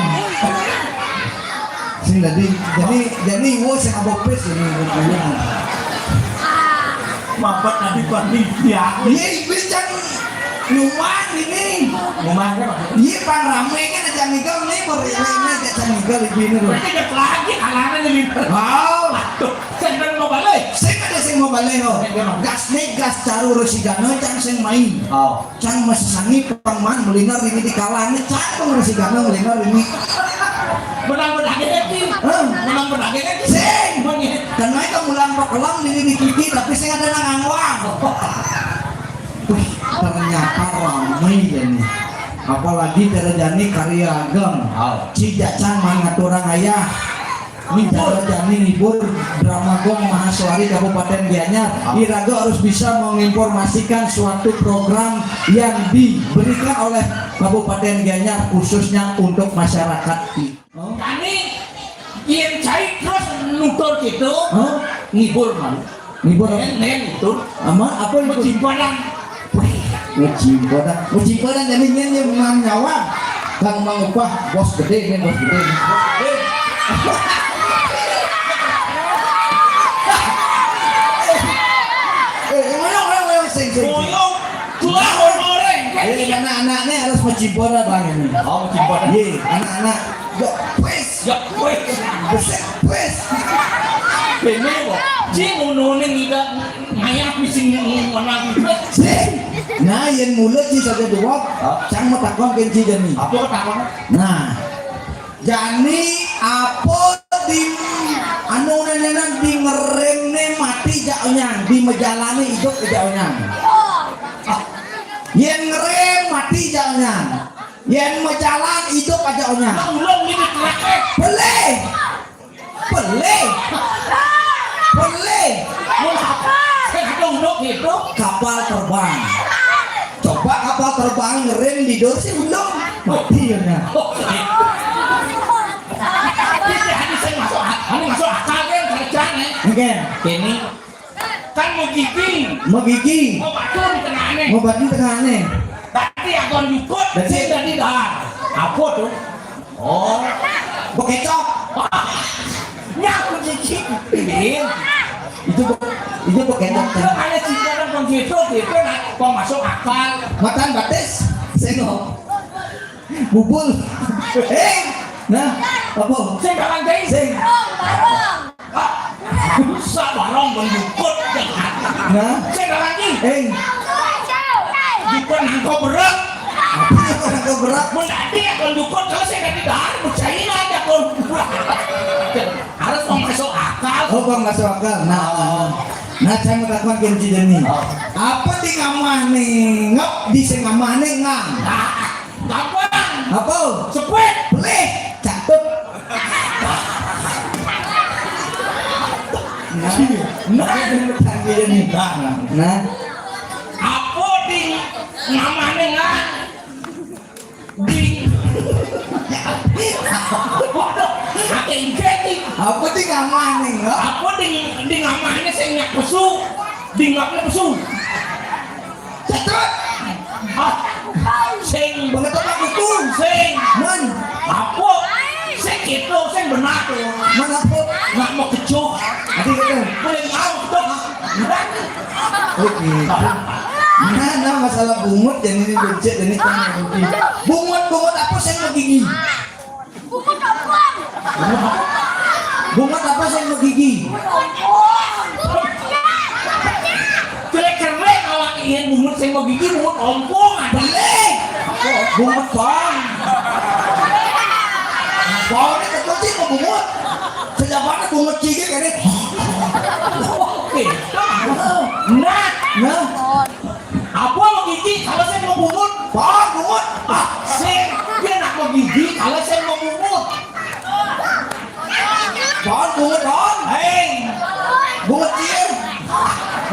Sing tadi, jadi, jadi gua sing abopes ini, gua pulang. Mapat tadi panitia. Iya, ibu can nyuman ini. Nyuman kan maksudnya? Iya, pan rame kan aja Miguel nih, baru ini aja Miguel di sini tuh. Berarti ingat lagi, anak-anak nih. Oh. Aduh, saya kan mau balik. Saya ada sing mau balik, oh. Iya, iya, Mas. Gas nih, gas caru Rosigano, can sing main. Oh. Can masih sangi pang man meliner ini di kalangan, can pang Rosigano meliner ini. Menang menang ini. Hah? Menang menang ini. Sing. Menang. Karena itu mulang pekelang ini di Kliki, tapi sing ada nang angwang. Wih, ternyata ramai ya nih. Apalagi Tera Jani karya ageng. Oh. Ci Jacang mangaturang ayah. Ini Tera Jani ngibur Drama Gong Mahasuari Kabupaten Gianyar. Oh. Iraga harus bisa menginformasikan suatu program yang diberikan oleh Kabupaten Gianyar khususnya untuk masyarakat. Kami yen cai terus nutur gitu, hah? Ngibur man. Ngibur apa? Nen, nen itu. Ama apa itu? Pecimpangan. Wih, pecimpangan. Pecimpangan jadi nyen yang menang nyawa. Kang Mang Upah, bos gede nih, bos gede. Bos gede. Eh, ngoyong, ngoyong, ngoyong, sing, sing, sing. Ngoyong, tulang orang. Eh, anak-anak nih harus pecimpangan bang ini. Oh, pecimpangan. Iya, anak-anak. Ya, wes. Ya, wes. Buset, wes. Bene kok. Ci ngunune ngira mayat mesti menang. Sing. Nah, yen mulut ci saja dua. Hah? Cang mau takon ke ci Jani. Apa takon? Nah. Jani apa di anu nenenan di ngeremne mati jak onyang, di mejalane idup jak onyang. Ah. Yen ngerem mati jak onyang. Yen mejalan idup aja onyang. Ulun ini terakhir. Boleh. Boleh. Boleh. Mun apa? Saya ada unduk itu. Kapal terbang. Coba kapal terbang ngerem tidur sih ulun. Mati ya. Oke. Tidak ada Oke. Ini kan mau gigi. Mau gigi. Mau batu di tengahnya. Mau batu di tengahnya. Tadi akan jukut, berarti jadi dahar. Apa tuh? Oh. Bekecok. Nyamuk gigi. Iya. Itu be-, itu bekecok. Kalau ada sih orang penghitung gitu, nah, kok masuk akal. Matan batis, sengok. Bubul. Eh, nah, apa? Sing kawan deh. Sing. Bisa barong mendukut. Nah. Sing kawan deh. Eh. Bukan angko berat. Apa yang orang kau berat? Menanti yang mendukut kalau saya nanti dahar percaya aja kau. Harus mau masuk akal. Oh, kau masuk akal. Nah, nah, nah. Nah, saya mau takon ke Cik Jani. Oh. Apa di ngamane ngep, di sing ngamane ngang? Nah, gampang. Apa? Sepet. Pelih. Catut. Nah, nah, nah, Cik Jani. Nah, nah. Nah. Apa di ngamane ngang? Di. Waduh, ake injek iki. Apa di ngamane, enggak? Apa di, di ngamane sing nyak pesu? Di ngapne pesu? Cetrut. Ah, sing. Pengetok aku tuh. Sing. Men. Apa? Sing gitu, sing benar tuh. Men apa? Nggak mau kecoh. Nanti gitu. Boleh mau tuh. Oke. Nah, nah, masalah bungut, jadi ini becek, jadi ini kan bungut. Bungut, bungut apa sing mau gigi? Bungut apa? Bungut apa sing mau gigi? Bungut ompong. Jelek-jelek awak ieu bungut sing mau gigi, bungut ompong ada. Jelek. Bungut pong. Pong ini ketuci mau bungut. Sejak mana bungut gigi ini? Oke. Nah, nah. Apa mau gigi kalau saya mau bungut? Pong bungut. Ah, sing. Dia nak mau gigi kalau saya mau bungut. Pong bungut, pong. Hei. Bungut cium.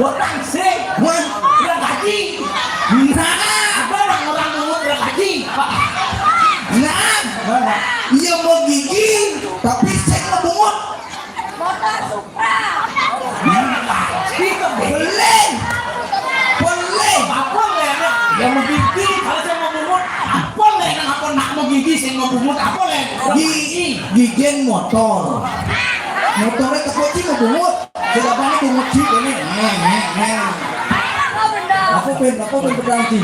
Bukan sing. Mun. Udah gaji. Nah. Apa orang, orang bungut udah gaji? Nah. Mana? Iya mau gigi, tapi saya mau bungut. Motor Supra. Beli. Beli. Apa nggak enak? Ya mau gigi, kalau saya mau bungut. Apa nggak enak? Apa nak mau gigi, saya mau bungut? Apa nggak enak? Gigi. Gigian motor. Motornya kekunci mau bungut. Sudah banget bungut sih ini. Neng, neng, neng. Apa pun, apa pun berarti.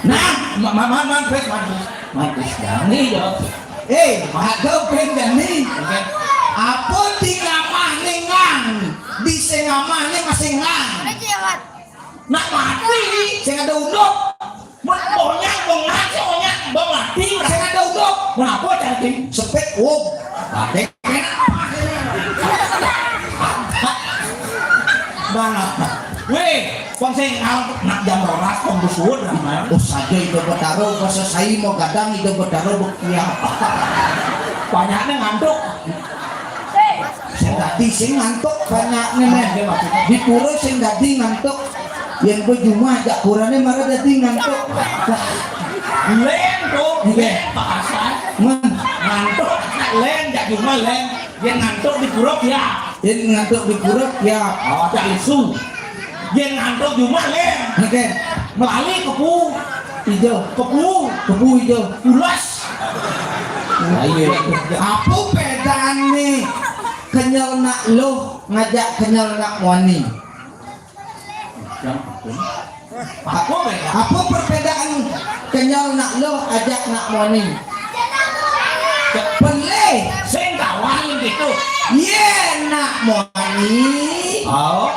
Nah, ma-, ma-, ma-, man, wes, man, wes. Man, wes, Jani, yo. Eh, mado pun Jani. Oke. Apa di ngamah ning ngang? Di sing ngamah ning masih ngang. Nak mati, sing ada unduk. Mun onyang, onyang, sing onyang, mbok mati, sing ada unduk. Mun apa, Cang? Sepit, wong. Mati. Mana? Weh, wong sing ngantuk nak jam rolas, wong bersuut, namanya. Oh, saja itu betaro, bahasa saya mau gadang itu betaro bekiah. Banyaknya ngantuk. Sing dadi sing ngantuk banyaknya, nih. Di pura sing dadi ngantuk. Yang berjumah jak purane malah dadi ngantuk. Len tuh, iya. Len bahasa. Men. Ngantuk, len, jak jumah, len. Yang ngantuk di pura, ya. Yang ngantuk di pura, ya. Oh, tak isu. Yang ngantuk jumah, len. Oke. Melali kepu. Ijo. Kepu. Kepu ijo. Ulas. Ayo. Apa bedane kenyal nak loh ngajak kenyal nak muani? Apa beda? Apa perbedaan kenyal nak loh ajak nak muani? Pelih. Sing kawan gitu. Ye nak muani. Oh.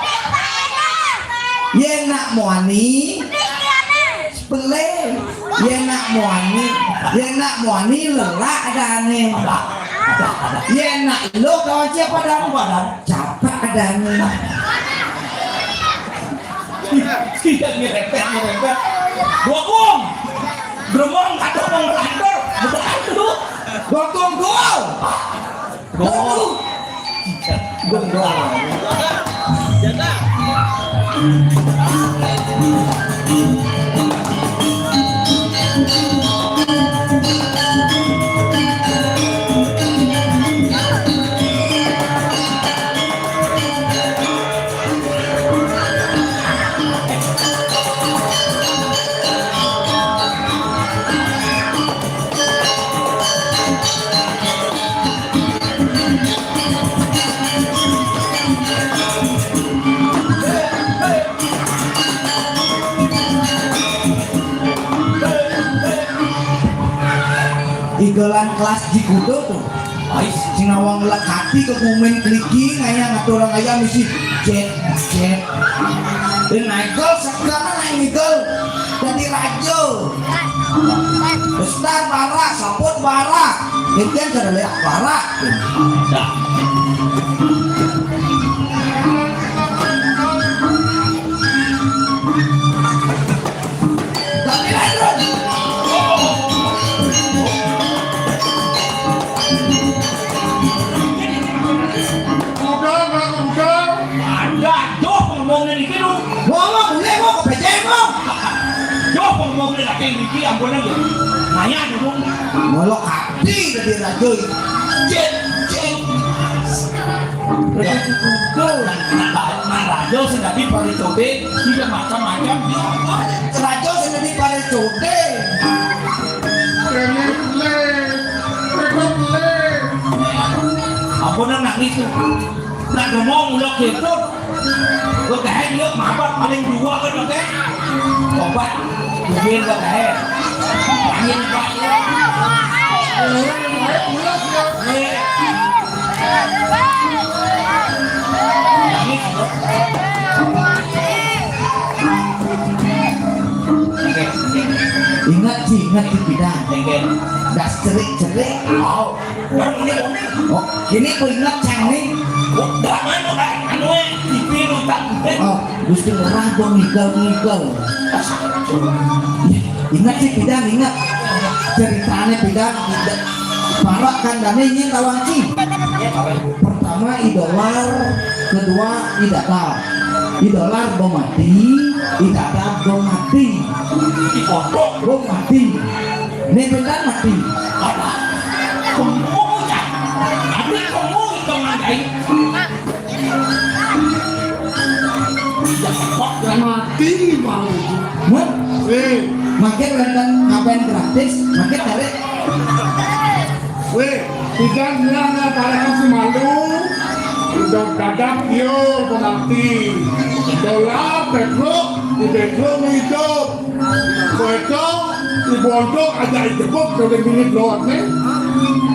Ye nak muani. Pelih. Ye nak muani. Ye nak muani lelak dane. Ye nak lo kawan siapa dan? Capek dane. Tidak nyerempet, nyerempet. Bokong. Gremong kata mau ngelantur. Bukan lu. Bokong gol. Gol. Gol. Igelan kelas jikudo tuh. Ais, sing nawang lekati ke kumen keliki ngaya ngatur ngaya misi jet jet. Dan Michael sekarang naik Michael jadi rajo. Besar bara, saput bara. Itu yang kada lihat bara. Dah. Tapi lanjut. Udah, Bang, udah. Ada, doh, ngomongin iki lu. Ngomong, boleh, mau ke P J M, mau. Doh, ngomongin lagi iki, ampun aja. Nanya, ngomong. Ngolok hati dari rajo. Cek, cek. Nah, nah, nah, rajo sing dadi paricobe, iki macam-macam. Rajo sing dadi paricobe. Kene le, cukup le. Apa nang nangis tuh? Nak ngomong ulah kepo. Kok kae dia mabat paling dua kan, oke? Coba. Mungkin kok kae. Angin, Pak. Ingat sih, ingat sih, Bidang. Das cerik-cerik. Oh, ini, oh, ini ku ingat, Cang, nih. Oh, Gusti Ngurah, gua ngigel-ngigel. Ingat sih, Bidang, ingat. Ceritanya, Bidang, Bidang. Parak kandane nyen tawang ci. Pertama I Dolar, kedua I Dadap. I Dolar bom mati, I Dadap bom mati. Bom mati. Ne bendan mati. Apa? Kamu, Cang. Ada kamu itu ngadai. Mati malu. Hah? Eh, makin wonten ngapain gratis, makin tarik. Weh, tidak nyana tarik si malu. Udah Dadap yo penalti. Dolar, Petruk, di Petruk hidup. Kowe to, di Bondok aja dijebuk dari minit lewat nih.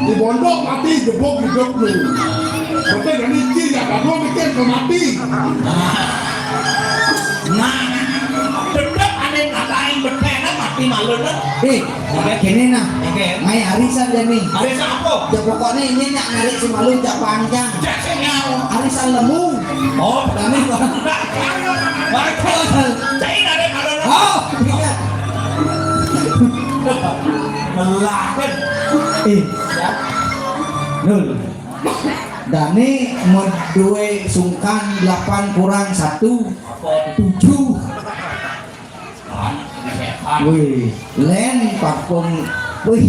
Di Bondok mati jebuk hidup lu. Betul kan iki ya, kamu mikir ke mati. Nah, tetep ane ngatain betenan mati malu, kan? Eh, oke, gini nah. Oke. Mai arisan deh nih. Arisan apa? Ya pokoknya ini nak narik si malu jak panjang. Jak sing nyawa. Arisan lemu. Oh, kami. Bagus. Cai narik malu. Oh, iya. Melah, kan? Eh, ya. Nul. Dani mau duwe sungkan delapan kurang satu, tujuh. Wih, len parfum. Wih,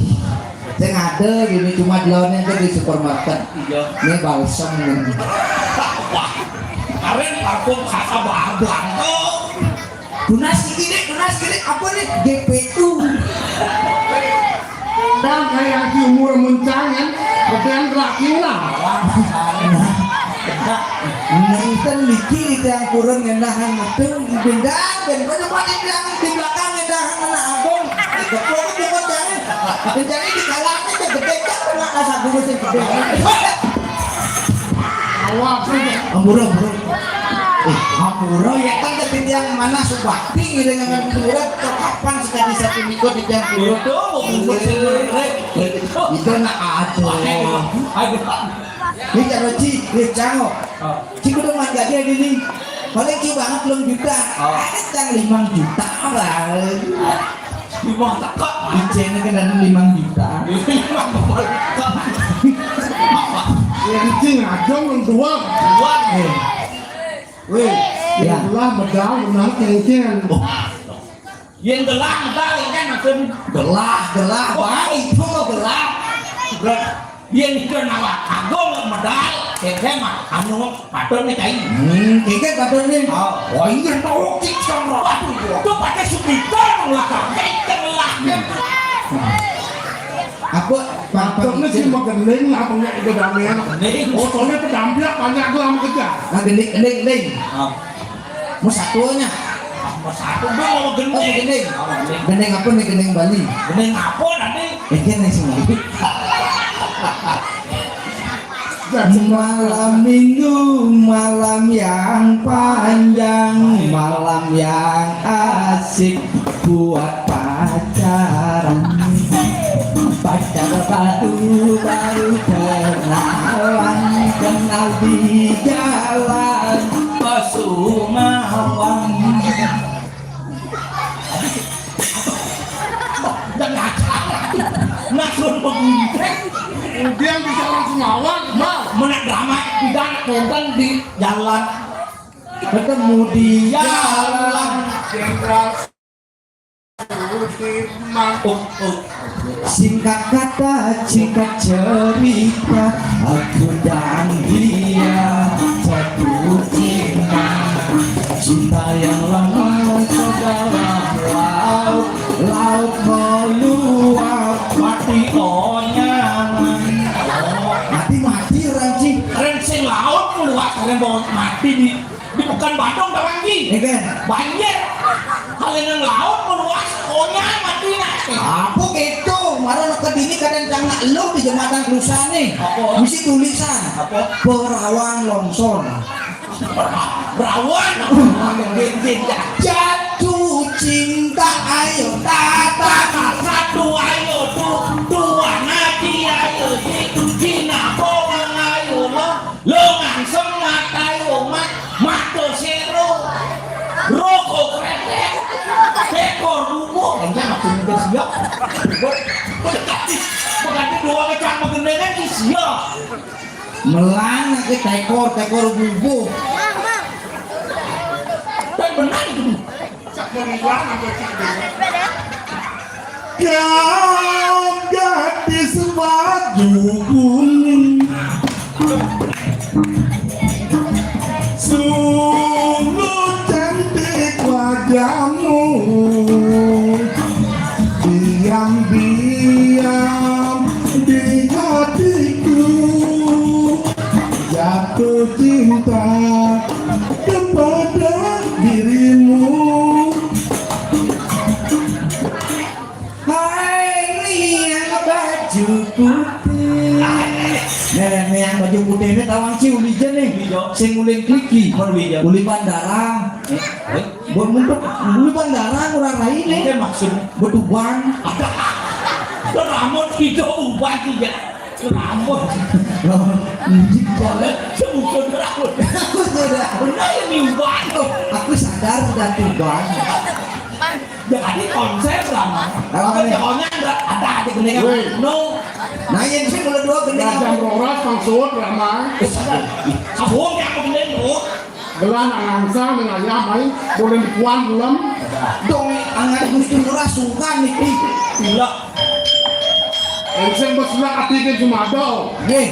sing ada gini cuma lawannya aja di supermarket. Iya. Ini balsem ini. Wah, karen parfum kata babang tuh. Tunas gini, tunas gini, apa nih? G P U. Dan kayak yang di umur muncang kan, bedan laki lah. Nenten niki yang kurang ngendahan itu bendang dan banyak banget yang di belakang ngendahan anak abang. Ketua itu kan jangan. Dan jadi di kalangan itu gede kan kena kasar dulu sih gede. Awas. Ampura, ampura. Eh, ampura ya kan tapi yang mana subakti gitu yang ampura kapan sekali satu minggu di jam dua. Itu mau ngikut sendiri. Itu nak aduh. Aduh. Ini cara ci, ini cangok. Oh. Ci kudu mangga dia gini. Paling ci banget belum juta. Oh. Ada yang lima juta lah. Lima juta. Icene kan ada lima juta. Lima juta. Ya, ci ngajong belum dua. Dua. Eh. Weh, ya. Itulah medal menang cengcen. Oh. Yen gelah medal kan maksud gelah, gelah, wah itu lo gelah. Gelah. Yen itu nama agung medal, keke mah anu patut nih kain. Hmm, keke patut nih. Oh, oh iya tuh cik sama aku itu. Tuh pakai supita ngelah keke gelah. Aku patutnya sih mau gending apa nggak itu damaian. Gending. Oh, soalnya pedampiak banyak tuh sama kerja. Nah, gending, gending, gending. Oh. Mau satunya. Satu, Bang, mau gending. Oh, gending. Gending apa nih, gending Bali? Gending apa tadi? Ini nih semua. Malam minggu, malam yang panjang, malam yang asik buat pacaran. Pacar baru, baru kenalan, kenal di jalan Pasumawan. Dan ngajar. Nah, suruh begunting. Kemudian bisa langsung awal, Bang. Mana drama, tidak nonton di jalan. Ketemu di jalan. Jenderal Sudirman. Oh, oh. Singkat kata, singkat cerita, aku dan dia jatuh cinta. Cinta yang lama ke dalam laut, laut meluap. Mati onyangan. Mati, mati orang, Ci. Keren sing laut meluap, keren banget mati di, di Pekanbaru, Tawangi. Iya, kan? Banjir. Kalau nang laut meluap, onyangan mati, nah. Apa gitu? Marah ke dini kadang cangak lu di jembatan Lusane. Apa? Mesti tulisan. Apa? Berawan longsor. Berawan. Jatuh cinta, ayo tata. Satu, ayo tu, dua, ngaji, ayo di, dina bawang, ayo lo, lo ngangsem, mata, ayo mat, mata sero, rokok kretek, tekor bubuk, enggak, maksudnya siap. Berarti, berarti dua kecang begendengan siap. Melang ke tekor, tekor bubuh. Kan benar itu. Kau gadis baju kuning, sungguh cantik wajahmu. Diam-diam di hatiku jatuh cinta kepada dirimu. Hai, niang baju putih. Nah, niang baju putih ini tawang sih uli je nih. Uli je. Sing ulin kliki. Uli je. Uli bandara. Eh, eh. Buat mumpet, uli bandara ngurah rai nih. Ini maksudnya. Betuban. Rambut hijau uban juga. Rambut. Boleh. Sebutkan rambut. Aku sudah. Benar ini uban. Aku sadar sudah tuban. Jadi konser, Rama. Apa nih? Pokoknya ada, ada aja gending. Woi. No. Nah, yang sih mulai dua gending. Raja Roras maksud, Rama. Eh, sadar. Sabun yang gending, no. Gelan angsa, nang ayah, mai, boleh dikuan, belum? Dong, angan Gusti Ngurah sungkan, nih. Gila. Sing besulak ati ke Sumado. Nggih.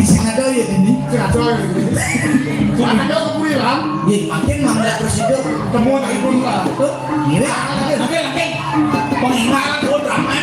Sing ada ya ini. Sing ada ya ini. Sing ada ke Purilan. Nggih, makin mangga terus itu. Temu tak ibu lah. Betul. Nggih. Oke, oke. Pengingat, oh, drama.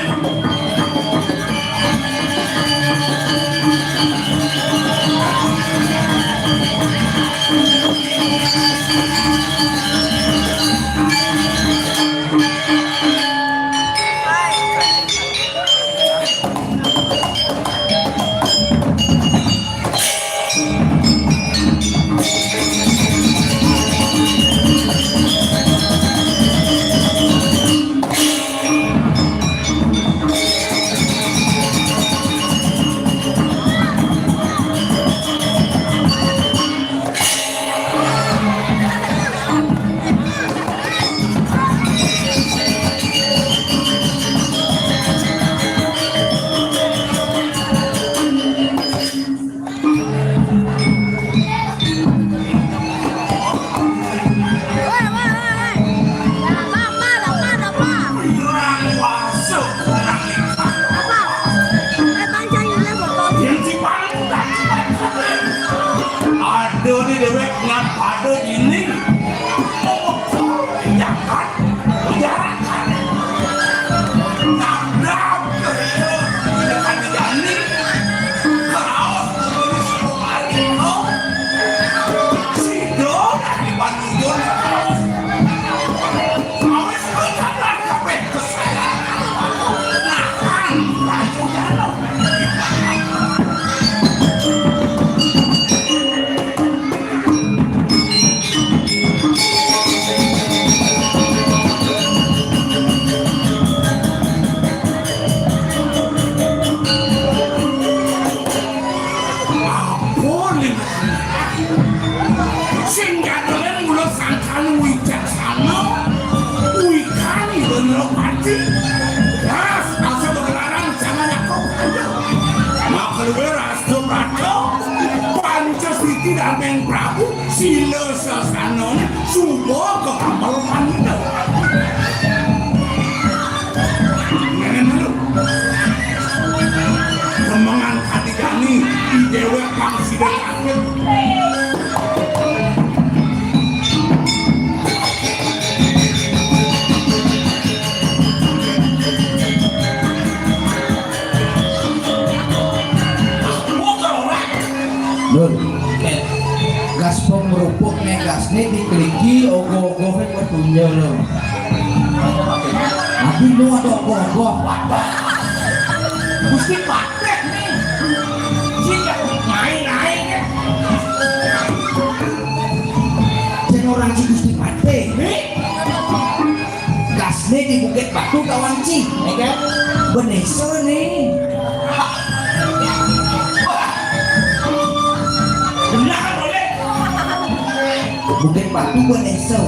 Ampun, sing jadelen mula sangkan wicaksana, wikan Indra Pati. Ras, asa begelaran jangan aku. Maka luwe ras Subrata, Pancasiti Dameng Prabu, sila sasana, suba kekamel manila. Nenek malu. Kemengan hati jani, di dewek pang sida Dul, gas pemrupuk nih, gas nih dikeliki, ogoh-ogoh nih petunjuk lo. Tapi lu ada ogoh-ogoh, Gusti Patih nih. Sing main-main ya. Sing orang si Gusti Patih. Nih. Gasne di Bukit Batu tawang ci. Oke. Benesa nih. Benar, boleh. Bukit Batu benesa.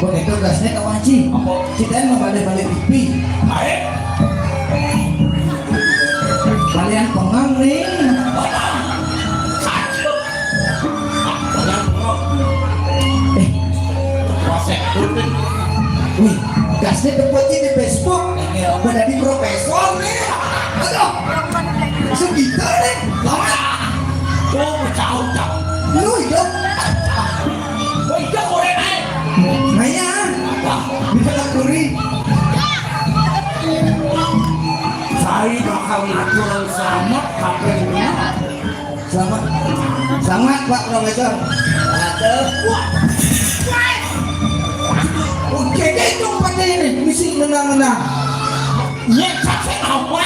Begitu gasne tawang ci. Apa? Kita mau balik-balik pipi. Baik. Kalian pengang nih. Eh, wih, gasnya dapetnya di Facebook. Udah jadi profesor nih. Aduh, segitu nih. Lama. Oh, tahu, tahu. Lu hidup. Oh, hidup boleh naik. Nah ya, bisa kuri. Saya bakal ngatur sama kapan. Selamat. Selamat, Pak Profesor. Aduh. Wah. Wah. Oke, itu pada ini mesti menang-menang. Iya, capek apa?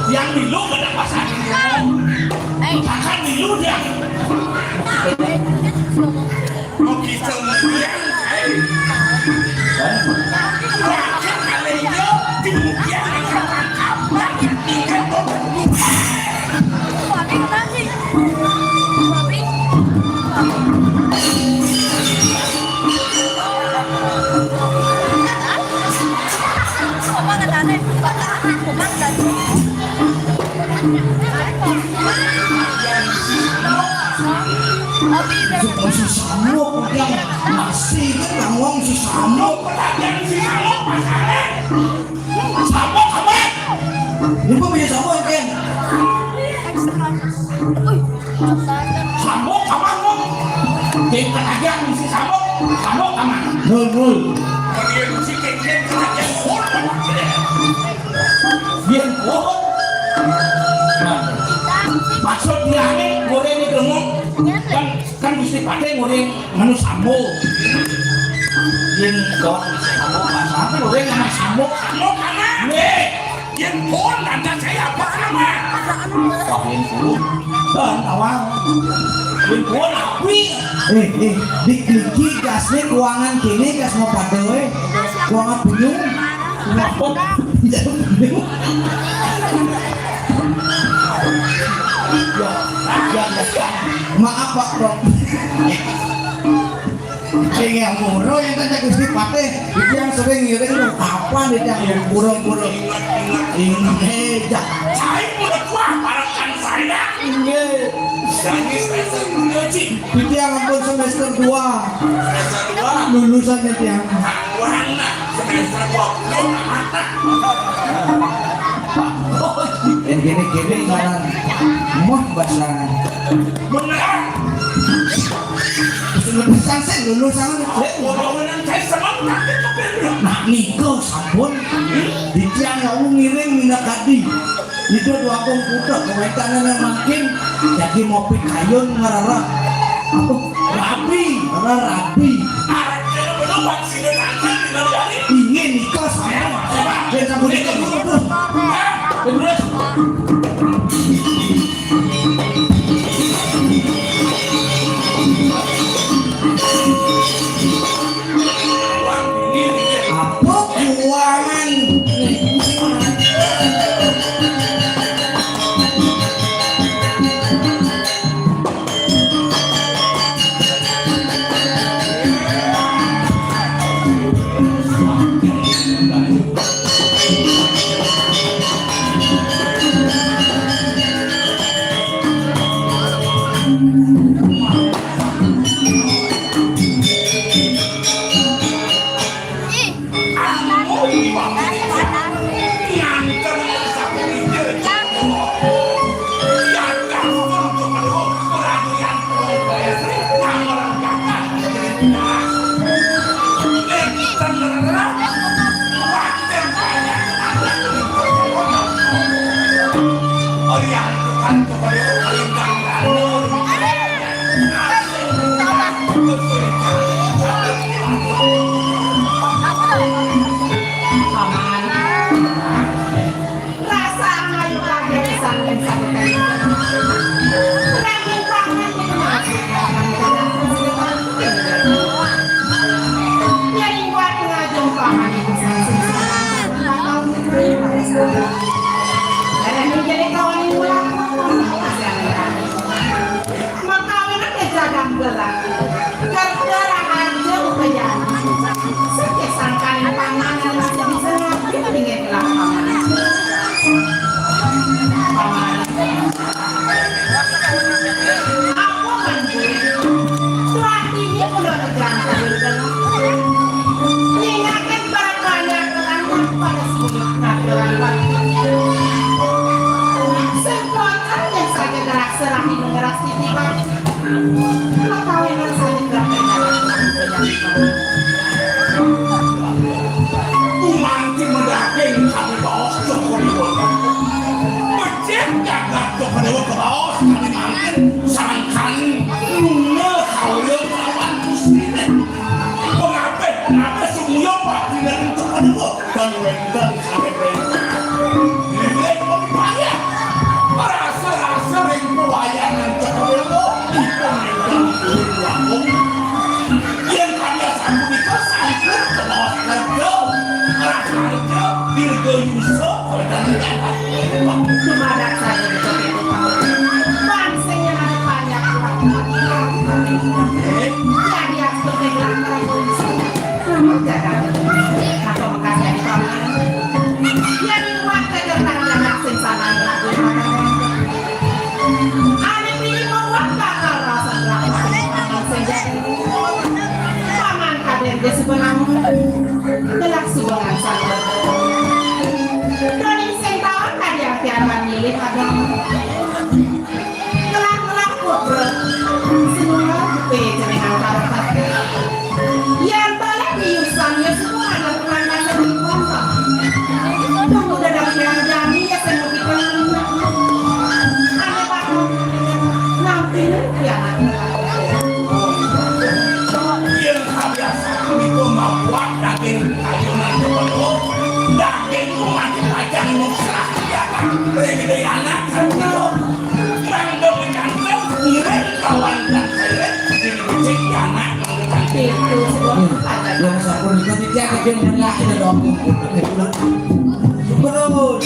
Yang milu kada pasal. Eh, makan milu dia. Mau kita melihat, eh. Makan kali dia, kemudian makan, makan, makan, makan. Masih sama, masih sama. Sambok, Abang. Ini gua punya sambok, Ken. Sambok, Abang, lu. Ken, kena aja, mesti sambok. Sambok, Abang. Nul, nul. Dia mesti Ken, Ken, kena aja. Dia kuat. Nah. Maksud dia nih, gue ini gemuk. Kan Kan Gusti Patih nguring nganu sambo. Yen kawan Gusti Sambo, Pak Sambo nguring nganu sambo. Sambo kana? Nih, yen pun tanda saya apa nama? Wah, yen pun. Kan awal. Yen pun api. Eh, eh, dikeliki gasnya kuangan kene, gas mau pada, eh. Kuangan penyung. Maaf, Pak Prof. Sing yang murah yang tanya Gusti Patih, itu yang sering ngiring tuh kapan itu yang murah-murah. Ini jah. Saya udah tua, harapan saya. Iya. Saya ini semester dua, Cik. Itu yang ampun semester dua. Semester dua. Lulusan itu yang. Wah, semester dua puluh. Yang gini-gini ngaran moh basah. Beneran. Lebihan sing lulus sama. Lek ngomongin saya sama, tapi kepénjok. Nah, nika sampun. Di tiang lawu ngiring minakadi. Ida Dwagung Putra kawéntenan mangkin dadi mapikayun ngrereh. Apa? Rabi, ngrereh rabi. Arep kena belum vaksin. Inggih nika sampun. Yen sampun nika terus. Terus. Apa kuangan? Paman, rasa ayu kabéh pisan ing sabutan. Nanging paman itu masih. Nyering kuat ngajeng paman itu sing. Ora ning jero kawaning ulah. Makawinan ké jagang gerak. Gara-gara aja upayana. Saking sangkaning panganan masih bisa ngabdi ning gelah paman. Paman. Apa manjur? Tuatine kula negang kawinten. Nyingaken para kanyang lan para sumit katuran bakti. Sing pocah yen saged ngraksanaken ngeras titipan. Makawinan sami kerteng. Gumanti medaging kami baos Joko Dewa. Becik jagat Joko Dewa kebaos kami mangkin sangkan nuna kawula kelawan Gustine. Pengabeh, pengabeh sumuya padinan Joko Dewa. Dan wénten saking wénten. Inggih pepayah. Rasa-rasa ring pewayangan Cakrawala dipun ingkang purun langkung. Yen kami sapunika sampun kemaos kerja, rasa kerja, dirgayusa, wénten. Dumadak saking Cakrawala. Pansing yen ada panjak. Jadi aspek ring langkung. Rumah jagat. Atau bekas jadi paman. Yen liwat kegiatan yang sing sama lagu. Ane pilih membuat bakal rasa berapa sing jadi. Paman kadén dia sebenarnya. Telah sebenarnya sama. Dari sing tawon tadi akhir milih agama. Ngelah-ngelah putra, semua rupa jenengan para pati. Yang balik diurusan ya semua ada perangkat seni kuasa. Tunggu dalam yang jani ya semua kita. Ada apa? Nanti ya. Yang biasa itu membuat daging ayunan dulu. Daging umat pacang musrah. Ya, kan? Beri gede anak, kan? Rangga wénten ngiring kawan kang saya, sing becik anak. Itu sebuah. Yang sapunika titiang kagem menyaki dan waktu. Betul.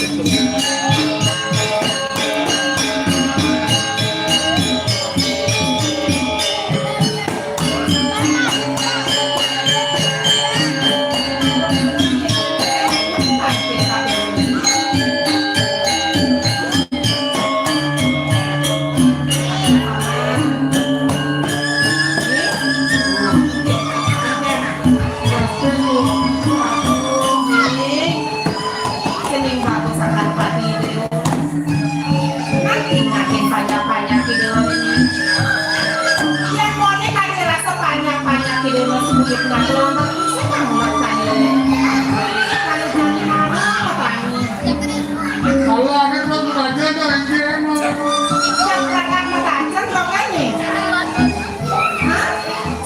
Kalau ada buat belajar tuh, yang dia emang. Yang berangkat belajar, makanya. Hah?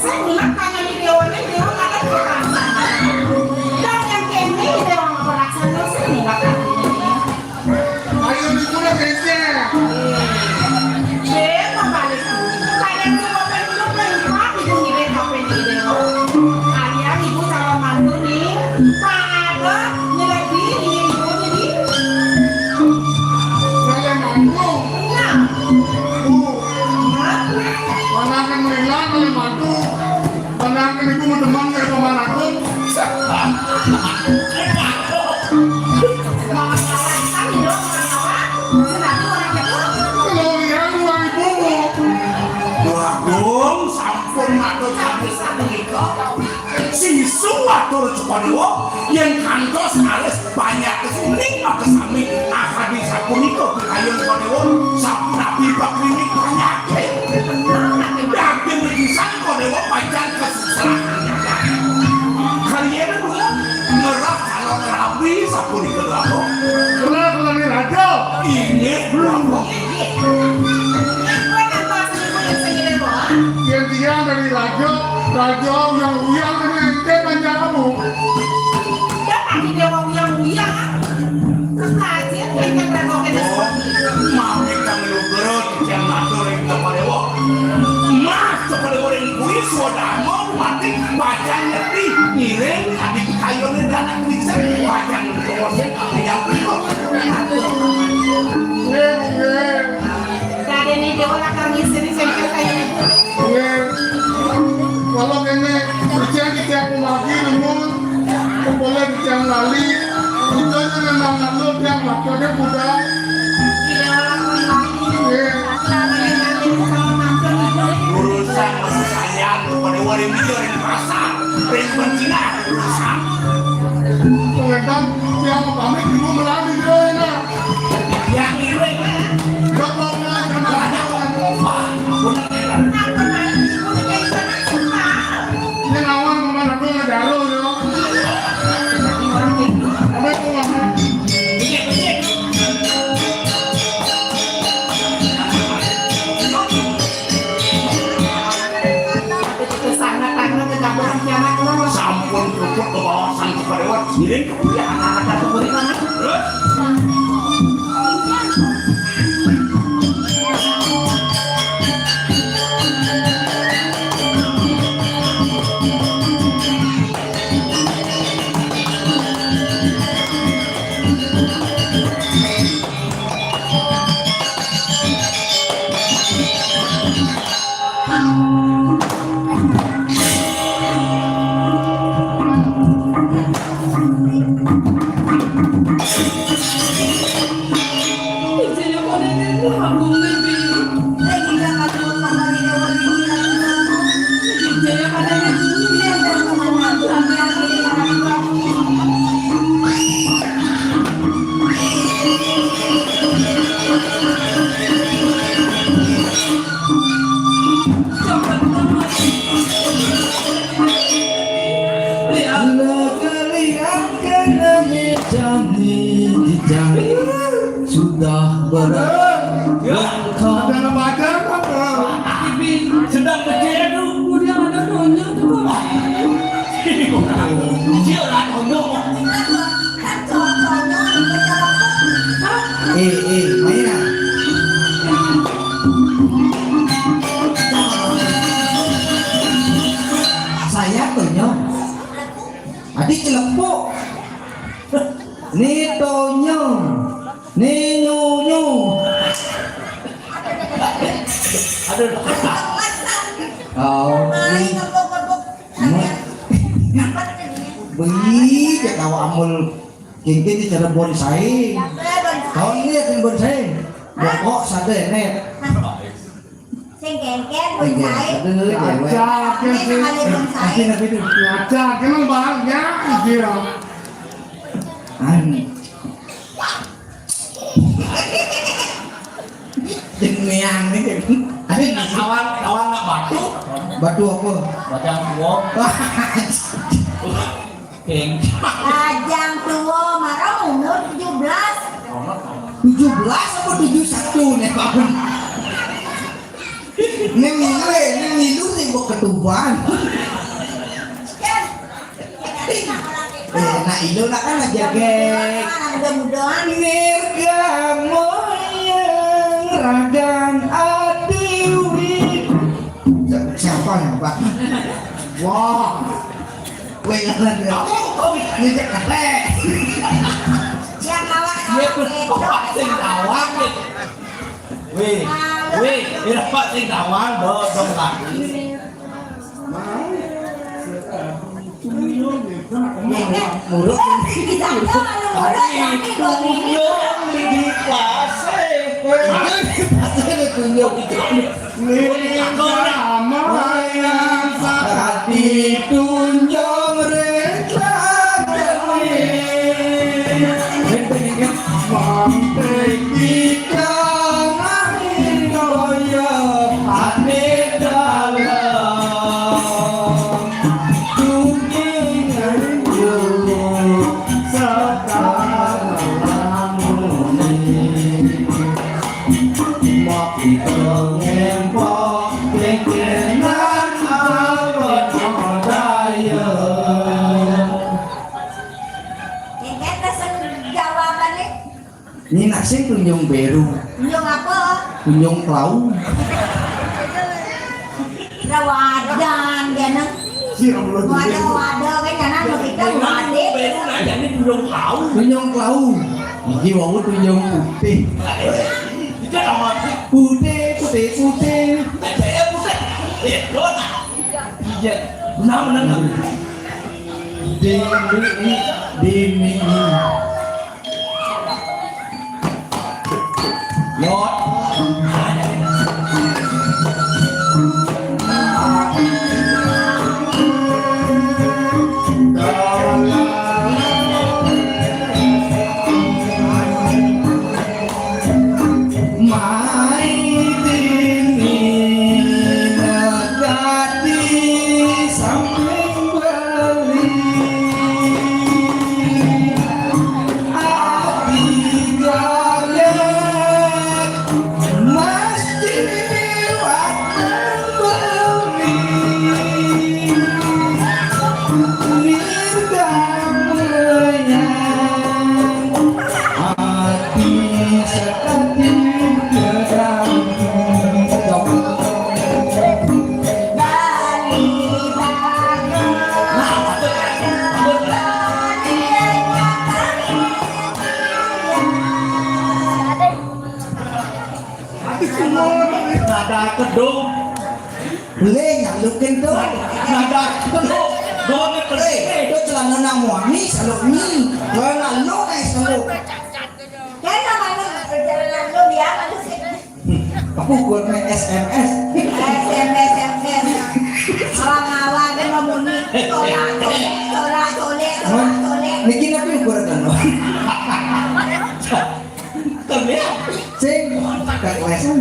Saya bilang, tanya di dewan, dewan ada perasaan. Dan yang kene, dewan perasaan, saya bilang, Ayo, di mana, Kece? Dia mau balik. Kalian semua kan belum lengkap, itu di backup ini, dewan. Kalian ibu calon mantu nih, pada nyelebi ini, ibu, jadi. Calon mantu? Nah. Bu. Hah? Mana akan merilah kalau mantu? Mana akan ibu mau demam dari paman aku? Kalau lihat uang ibu. Waduh, sampun matur sami sapunika. Sing suwatur Sukadewa, yen kantos alis banyak kesuning maka sami akadi sapunika kekayon Sukadewa, sapunapi bakrining panyakit. Daging pisan Sukadewa pancen kesusahan. Kaliyan kula ngerah calon rabi sapunika, Bapak. Kula, kula ni raja. Inggih, Bapak. Yen tiyang dari raja, raja uyang-uyang kene ente panjaramu. Dah pagi dia mau uyang-uyang. Terus aja, ente berapa kena Oh, mami kang lugra tiyang matur ing Tapadewa. Mas, Tapadewa ring kuwi swadharma mati pacan ngerti ngiring adi kayone danak bisa pacan ngosek yang Nggih, nggih. Dadene dewa lakar ngisini sengkel kaya niku. Nggih. Kalau kene kerja kita aku lagi namun boleh kerja lali. Itu memang anu yang waktunya muda. Iya, lakar lagi. Nggih. Urusan masih sayang kepada waring liya ring pasar, ring penjinak urusan. Pengetan yang pamit ibu melani dia enak. Yang iring. Gak mau melani sama ada orang. Ini lawan kemana tuh ngedaru yo. Apa itu ngomong? Sampun puput kebawasan kepada ngiring kemudian anak-anak kemudian. Sudah berangkat. Sedang berjaya dulu, dia ada donya tuh. Dia lah donya. Eh, eh, Maya. Saya tuh, Nyok. Adi celepuk. Ni Tonyo. Ni Nyunyu. Aduh. Oh, ni. Ni. Beli, cek awak amul. Kengken di cara bonsai. Tahun ini ada bonsai. Bokok sada enek. Sing kengken, bonsai. Aduh, ngajak ya sih. Nanti, nanti itu. Ngajak, emang banyak dia. Ani. Demian nih. Aing kawan, kawan nak batu. Batu apa? Bajang tua. Geng. Bajang tua, marah umur tujuh belas. Tujuh belas apa tujuh satu nih, Bang? Ini milu, ini milu nih, gua ketuban. Eh, nah, itu nak kan aja, geng. Mudah-mudahan. Nirga moyang ragan adiwi. Siapa yang, Pak? Wah. Weh, jangan dia. Ini cek kate. Dia tuh, Pak, sing tawang, nih. Weh, weh, ini Pak, sing tawang, dong, dong, lagi. Muruk. Tuyul di pasir. Tuyul di pasir, tuyul. Ning sama yang sakti tunjung reka. Mampir kita nangin kaya ane dalam. Tunggu nganjuk sekarang ini. Mak kita ngempok, kengkenan apa daya. Kengken pesen jawabannya. Ini nasib tunjung beru. Tunjung apa? Tunjung klau. Rawadan, gana. Si Allah. Wadah, wadah, kan, gana, mau kita, wadah. Beru nanya ini tunjung klau. Tunjung klau. Ini wau tunjung putih. Itu nama putih, putih, putih. Saya putih. Iya, benar. Iya. Benar, benar. Dini, dini. Nada kedung. Boleh nyalukin tuh. Nada kedung. Doang Eh, itu celana nang wangi, saluk ni. Celana lo, eh, saluk. Kan namanya perjalanan lo, dia manusia. Aku buat main S M S. S M S, S M S. Awang-awang kan ngomongin. Tolak, tolak, tolak, tolak, tolak, tolak. Niki napi ukuran kan? Sing, kaklesan.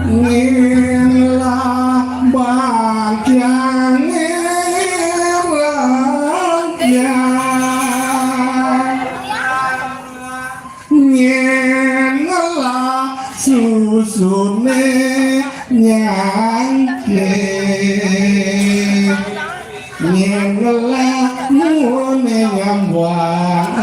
Ngilah bagian ngilah ya. Ngilah susune nyangke. Ngelah mune nyambang.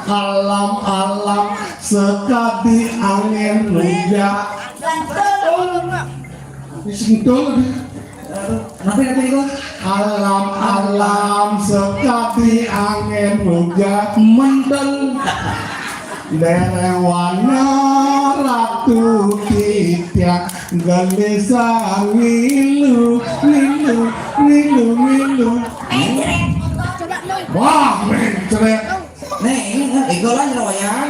Alam-alam sekadi angin rujak. Sentul. Napi, napi niku? Alam-alam sekadi angin rujak. Mentul. Derewana Ratu Titiang gelisah ngilu, ngilu, ngilu, ngilu. Wah, mencret. Nih, ini kan egolan rawayan.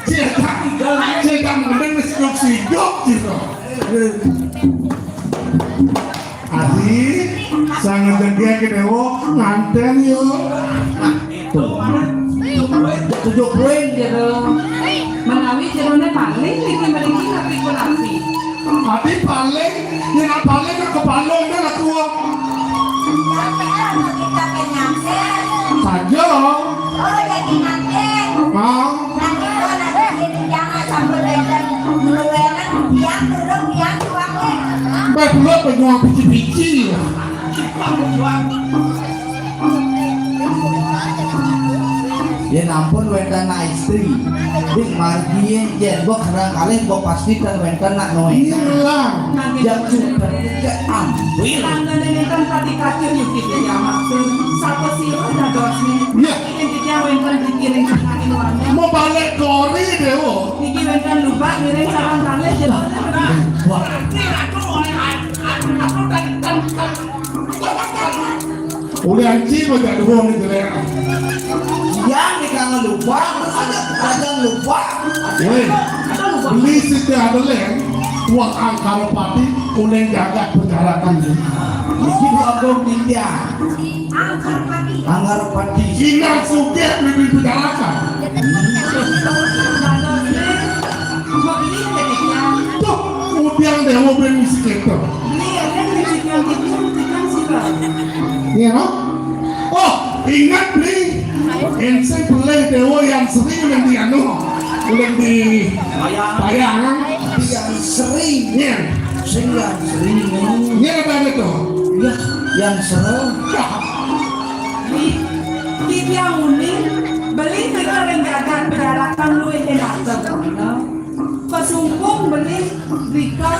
Cekak, cekak mending wis siduk gitu. Adi, Ngejegek ke dewa, nganten yo. Tuh. Tujuh poin gitu. Menawi jerone paling niki mriki napi pun api. Tapi paling, yen paling ke kepala udah lah tua. Saja. Ah. Mbak dulu penyuang pici-pici. Yen ampun wénten anak istri, ding margi yen mbok serang kalih mbok pasti ten wénten nak noé. Iya. Yang sudah ke ambil. Tandane nenten pati kacir yuki ya maksud. Sapa sira dadosne? Iya. Yen titiang wénten dikiring tengah ilmuannya. Mau balik kori dewa. Niki wénten lubak ngiring sarang kalih. Wah. Udah anjing aja dua nih jelek. Yang di kangen lupa, ada ada lupa. Woi, beli siti ada leng, tuang angkara pati, udah jaga penjarakan nih. Iki Agung India. Angkara pati. Inang suge beli penjarakan. Tuh, udah dewa beli misi kita. Iya, no? Oh, ingat nih. Ensé pelih dewa yang sering yang di anu, yang di Payangan. Yang sering. Iya. Sing yang sering. Iya, apa itu? Ya, yang sering. Iki yang unik, beli kita ring jagat berharapkan luwih enak. Pasungkung beli rika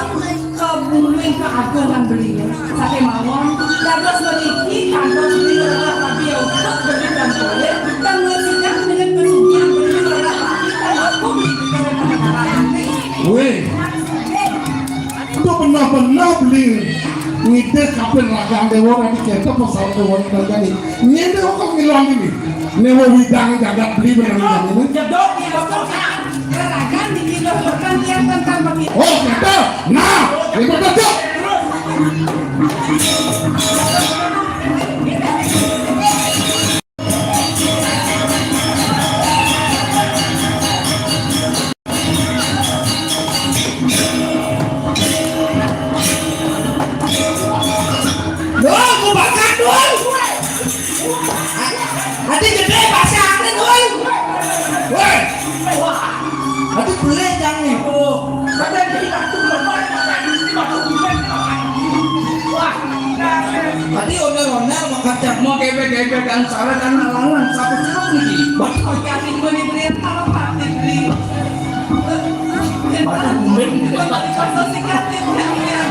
kabuming keagungan belinya. Saking mawon, dados mriki kantos beli ora lagi untuk beli dan boleh dan ngesidak dengan kesugihan beli ora lagi dan aku beli dengan kebenaran ini. Weh, itu benar-benar beli ngidih kapin ragang dewa nanti kita pasal dewa nanti. Ini dewa kok ngilang ini. Ini mau widang jagat beli benar ini. Jedok, jedok. Oh, kata. Nah, itu betul. Dul, kubakan, Dul. Ati gedé bahasa ati, Dul. Woi. Ati boleh jangan nih. Ati ondel-ondel makan cak mau kebek-kebek kan salah kan alangan satu jeruk nih. Bapak kasih gue nih beri apa pati beri. Bapak kumbin. Bapak kasih kasih yang dia.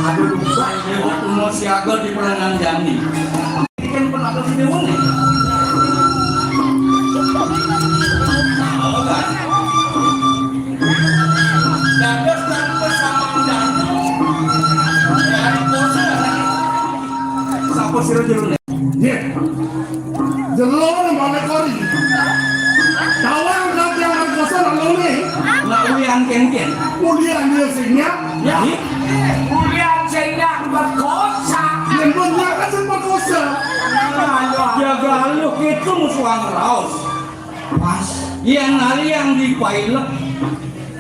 Aduh, lupa, lewat umur siaga di Pelangan Jani. Ikan pun ada sini, Wong. Dados tanpa sama danu. Dari poso. Sapa sira jerone? Nggih. Jero nang balik kori. Tawang kang tiyang rekoso lelone. Nak ulian kengken. Ulian dia sing nyak. Ya. Ulian sing nyak perkosa. Yen pun nyak kan sing perkosa. Aduh. Jaga lu itu musuhan raos. Pas. Yang nari yang dipailek.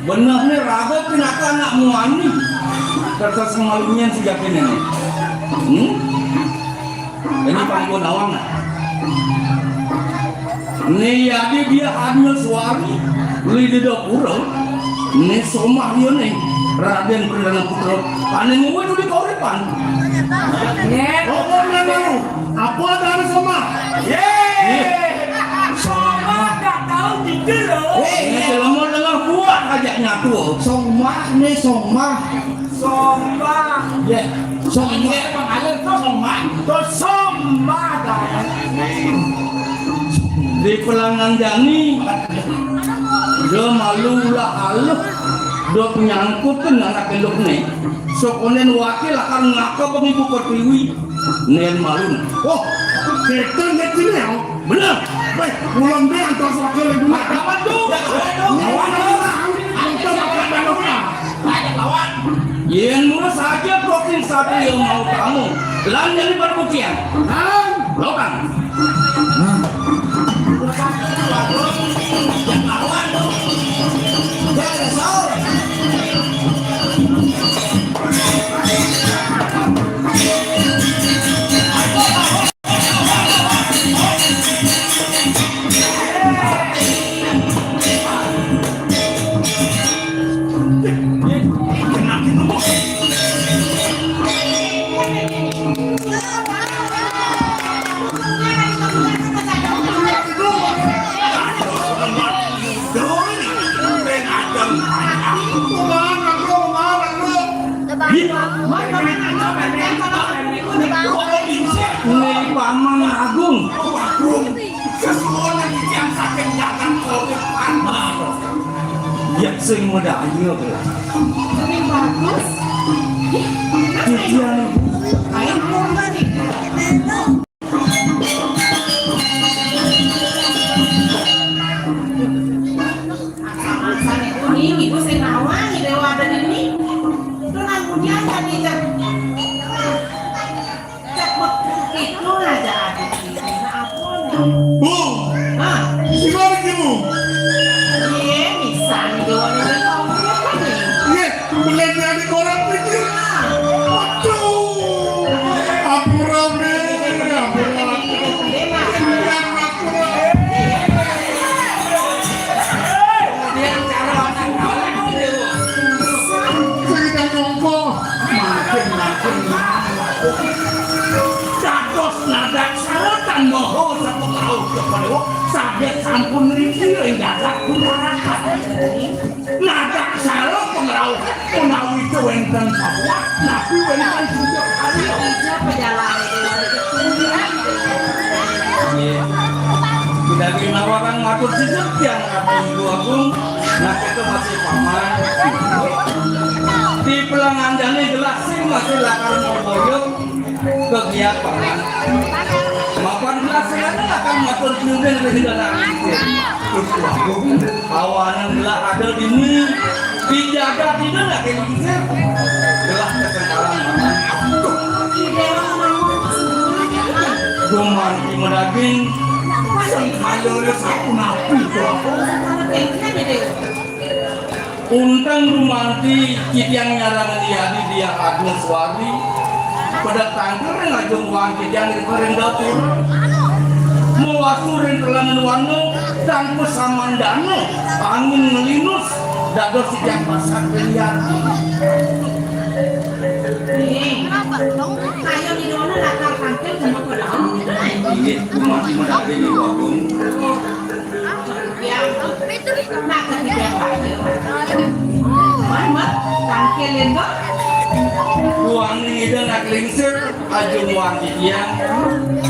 Benehne raga pinaka anak muani. Kertas malunyan sejatine. Hmm? Ini pangko nawang. Né yadi dia hanya suari, lidida pura, né somah dia né, Raden Perdana Putra, ane nguwit uli kauripan. Ngomong nang apa ada somah? Ye. Somah tak tahu gitu loh. Ini jelema tengah buah aja nyatu. Somah né somah. Somah. Ye. Somah. Ini pengalir tuh somah. Tuh somah dah. Di Pelangan Jani, dia malu lah aluh, dia nyangkut ke anak elok nih. Sokonen wakil akan ngaka pengibu pertiwi, nen malu. Oh, kita nggak sini ya? Bener. Baik, pulang deh antar wakil itu. Apa tuh? Lawan orang, antar makan Yén mula saja proking satria mau tamu, lan nyeni perkucian. Lokang. Nih, Paman Agung. Agung. Sesuwun titiang saking jagat Covid. Ya, sing medaya, Bro. Sing bagus. Titiang. Ayo, turun, Bro. Sama-sama itu nih, ibu sing nawang, ibu ada di sini. Itu nang hujan tadi, Cak. Cepet gitu aja ada di sini. Nah, apa nih? Bu, hah? Gimana sih, Bu? Iya, bisa nih, doanya udah ngomong apa nih? Iya, boleh jadi orang pikir. Waduh, ampura, Be, ampura. Iya, Mas. Iya, Mas. Sing nyongko, makin, makin, makin. Dados nadak saletan moho sapangrauh kepada saged sampun niki ing jagat Kutarakan. Nadak sala pangrauh menawi wénten pabuat, napi wénten sujud karya. Nggih. Kudagi nawarang matur sujud tiang Ratu Ibu Agung, nah kita masih paman. Di pelangandané gelah sing masih lakar mboyo kegiat paman. Mapan gelah sing ada lakar matur sujud ring dalang. Ibu Agung, awanan gelah ada dini. Dijaga tidak nak kene bisa. Gelah kesengkalan mana? Gumanti medaging. Sengkala sapu napi to. Unteng gumanti titiang nyarang Yadi Diah Agung Suwari. Pedek tangkil ring ajeng wang titiang ring dapur. Mawastu ring telengen wana, tanpa samandana, angin ngelinus. Dados titiang pasang belian. Nih, ayo di mana latar tangkil sama pedang? Inggih, kumaha mendaki di wakung. Ya, nah, ketiga aja. Mana, tangkil itu? Wani ida nak lingsir, ajeng wani titiang.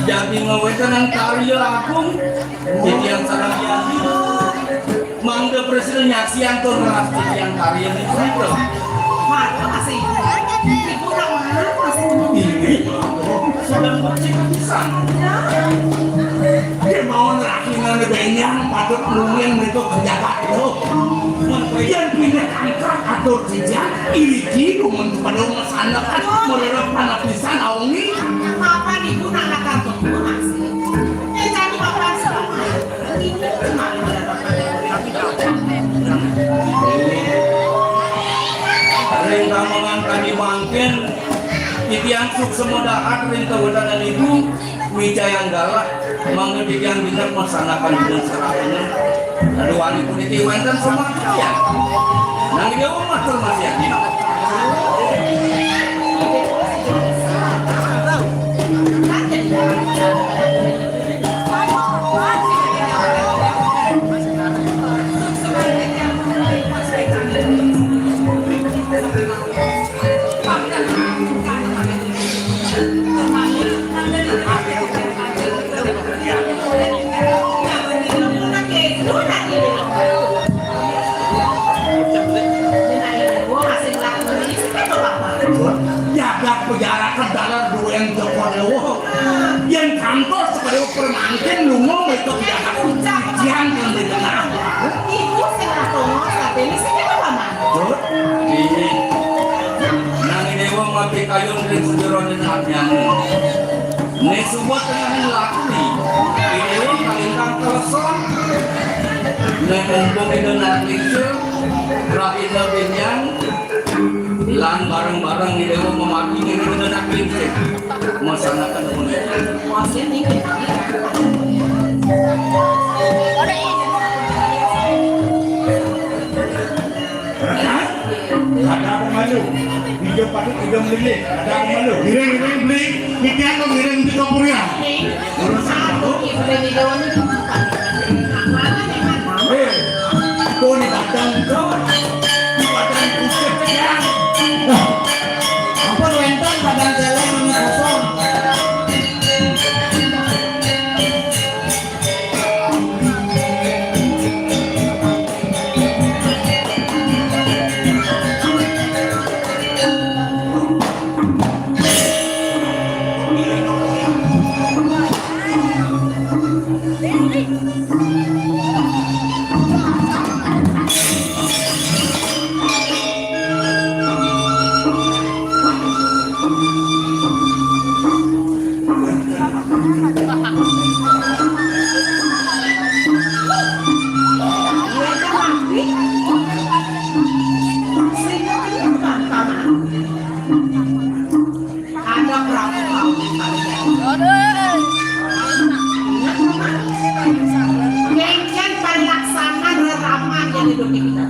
Jadi ngawétanan karya agung. Titiang sareng Yadi. Mangda prasida nyaksian tur ngrasa titiang karya nika. Mara masih. Ibu tak marah masih. Ini sedang bercita pisan. Dia mau nerakinane benyang patut nungin mereka kerja itu. Yen pindah kantor atur titiang, iriki dumun pada masanekan mererep panapisan aungi. Apa ibu nak kantor masih? Ring tamengan kami mangkin, titiang suksma dahat ring kawedanan ibu, wicayang galah, mangda titiang bingkang masanakan dengan sarana. Lalu wani puniki wénten sumangkaya. Nang Jawa matur masih yakin. Jagat pejarakan dalan duwéng Joko Déwa. Yén kantos Déwa permangkin lunga mrika jagat ujian kang di tengah. Ibu sing ora tongos, katene sing ora paman. Betul. Ini Nek suba tengahin lakuni, Ida Déwa kalintang kleson. Nek mumpung Ida nak lingsir, Rahina Benjang, lan bareng-bareng Ida Déwa mamati ngiring Ida nak lingsir. Masanakan nuhun. Ada apa malu? Ija patut ija melilih. Ada apa malu? Ngiring, ngiring, beli. Titiang mau ngiring di kapurian. Urus apa? Eh, kok di badan kau? Di badan kusut tiang. Apa wénten badan celeng ini kosong? Ada berapa tahun? Kéngkén parilaksana rerama jadi dunia kita.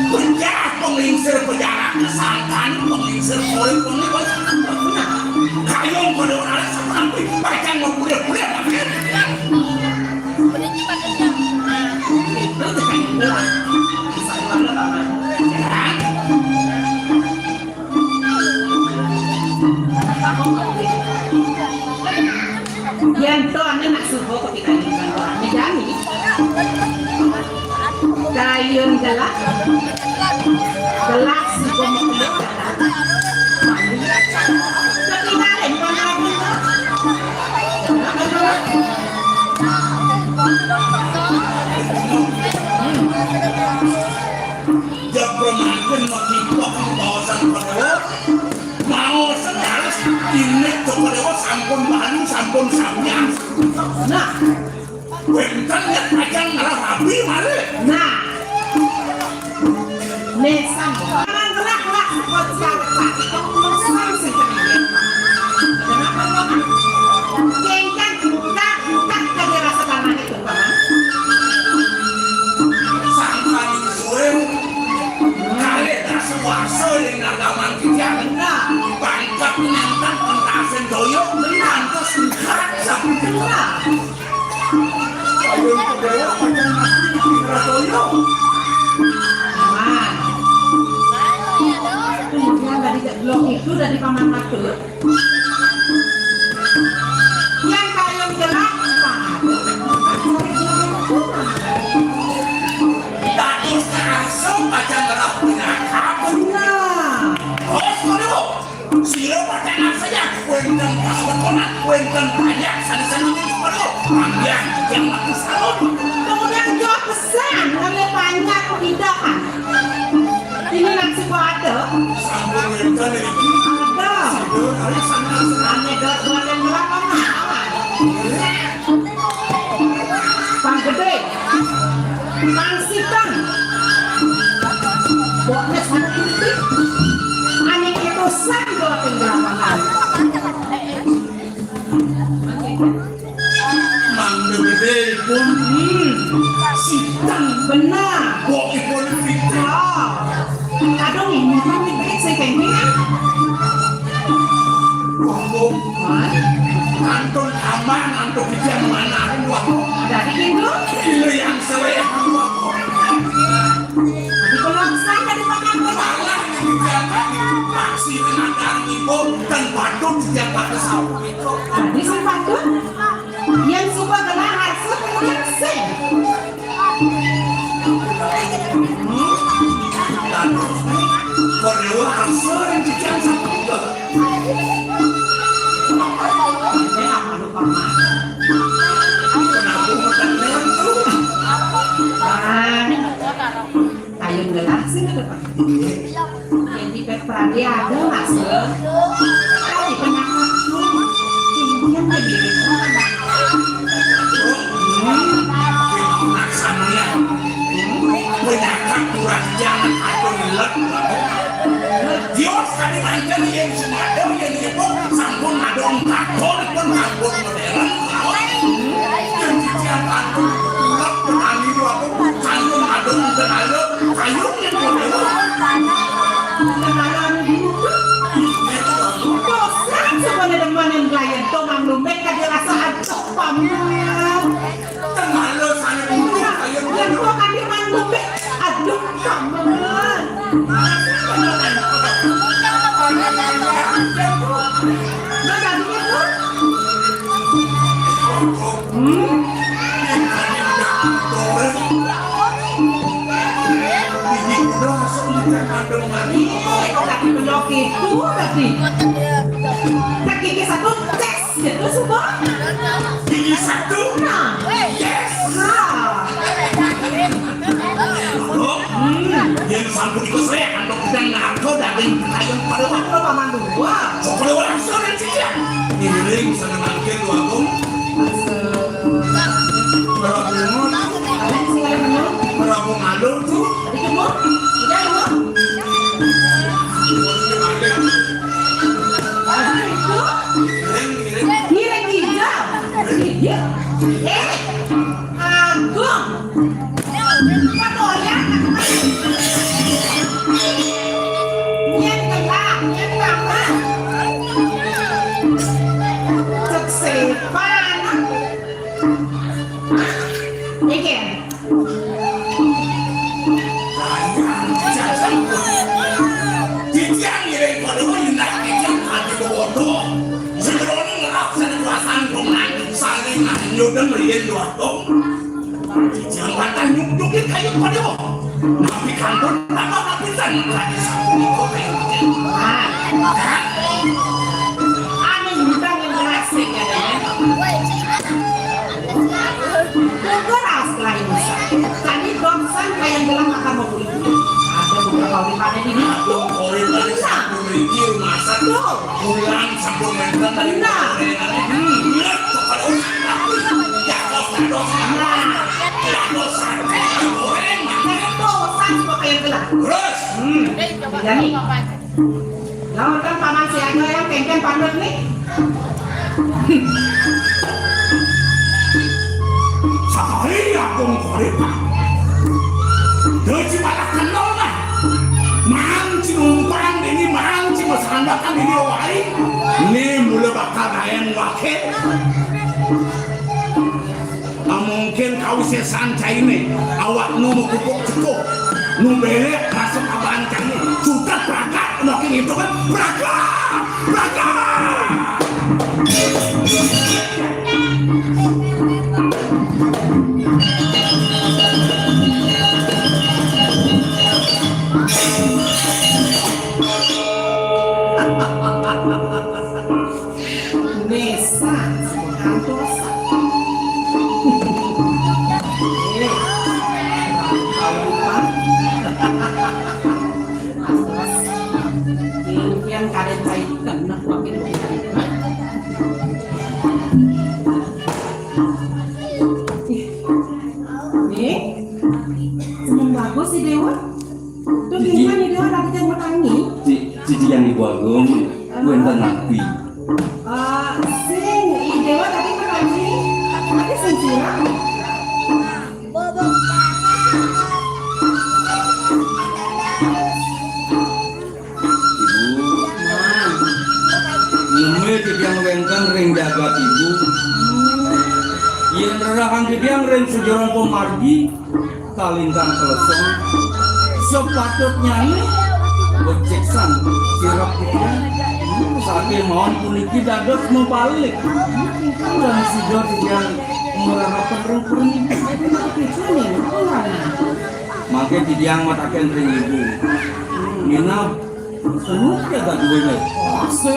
Penjara penglingsir penjara kesangkan penglingsir kulit penglingsir. Kayong pada orang sampai pacang mau kuliah-kuliah. Yén to ané nak suba kapikandikan rohani jani. Kayun gelah. Gelah suba makeluk. Ketinggalin pangalaman. Jaba mangkin makipok maosan Pandhawa. Maosan harus indik Cokor Déwa sampun balu, sampun samyang. Nah, wénten yen pacang ngelah rabi malih. Nah. Nesan. Ngelah-ngelah kocak-kocak. Sang sing kena. Kenapa kok? Kéngkén buka-buka kaya rasa tanah itu. Sangkan suwé kalih dasa warsa ing agamang titiang. Pangkat ngantos pentasin daya, ngantos ngerat sapunika. Ayo, Déwa, pancen mati ngerat daya. Nah. Kemudian dari blok itu dari Paman Matur. Yén kayun gelah, dados karsa pacang ngelah pinaka. Bener. Terus, Guru, sira pacang ngarsayang wénten pawekonan, wénten panjak sané-sané, Guru. Panjak yang mati salon. Kemudian jawab pesan oleh panjak pindahan. Ini nang suka ada. Sampun wénten niki. Ada. Sida kali sangang senane dot boten melak. Pang gedé. Pang sitang. Bokne sing putih. Ané itu sanggo tinggal makan. Mangda gedé ipun. Hmm. Sitang. Benar. Bok ipun fitnah. Oh. Aduh, ini kan mikir sing kéngkén. Wah, kok. Hah? Kantun tambah, kantun bijan manahan, wah. Dadi gitu? Gila yang sewek, wah. Tadi kalau besar tadi makan apa? Malah, bijan tadi. Maksi dengan darah ibu dan batuk bijan pada sawah itu. Tadi sing batuk? Yén suba gelah harsa sing. Kono harsa ring titiang sapunika. Kenapa lupa makan? Kenapa makan ngantuk? Ah, ayo. Jelas sih ada, Pak. Jadi, Pak Pradi ada, Mas. Tapi kenapa tuh? Ini kan jadi Hmm. Laksananya. Penyakat kurang jangan atau ngelak. Dios kami manten yang sumadam yang nyebut sampun adong katon pun sampun modern. Yang titiang antum ngelak petani waktu sampun adong kenalo kayung yang modern. Kenalan dulu. Bosan sebenarnya dengan yang lain. Tomang lumbek aja rasa aduh paman. Tengalo sana dulu, ayo. Aduh, aduh, aduh, aduh, aduh. Hmm. Ih, kok lagi belok itu tadi? Kaki ke satu, tes. Gitu, suka. Gigi satu. Nah. Yes. Nah. Loh, hmm, yang sambut itu saya, untuk dan ngaco daging kayu pada waktu paman dua. Coba orang sudah sih ya. Ngiring sana mangkir dua kum. Prabu Ngun. Prabu Ngalur tuh. Itu, Bu. Udah, Bu. Ngiring, ngiring. Ngiring hijau. Iya. Eh, Agung. Patoyan. Nyén gelap, nyén mama. Cek sepan. Iki. Titiang ngiring pada mendak titiang adi bodoh. Sejeroning ngerap seni kuasaan dong nang saling nyudeng riyen dua dong. Titiang patah nyukdukin kayu pada. Tapi kantun tambah lapisan tadi satu ikut kayu. Ah, anu ngundang yang berasik ya. Bogor awas kelahi Musa. Tadi bangsan kaya gelang akan mau beli. Ada beberapa orang pada di situ. Orang pada satu mikir masa tuh. Pulang sambung nonton tadi. Benar. Hmm, ingat kepada Ustaz. Ya, Ustaz, dosa. Nah. Ya, dosa. Goreng. Dosa sebagai gelang. Terus. Hmm. Jadi. Lawan kan paman siaga yang kengken pandut nih. Sahari aku ngorek. Dadi malah kenal lah. Mang cinumpang ini, mang cimasandakan ini wae. Ini mula bakal naen wake. Mungkin kawisésan cainé, awakmu mekupuk cekup. Nu bélék masuk abaan cainé. Sutet pragat, makin itu kan pragat, pragat. Nesa, kantos. Eh, tahu lupa. Yang kada baik kena wakil. Nih, seneng bagus si Dewa. Tuh, gimana Dewa tadi yang bertani? Ci-, cici yang Ibu Agung, wénten napi? Eh, sing, Déwa tadi menangi, tadi sing sirah. Ibu, nami titiang wénten ring jagat Ibu. Yén rerahan titiang ring sajeroning pamargi, kalintang klesong. Sepatutnyané beciksan sirep titiang. Sakémaon puniki dados mabalik. Lan sida titiang ngrerepet rupa. Mangké titiang mataken ring Ibu. Minab Semut ya gak duwe nih. Asik.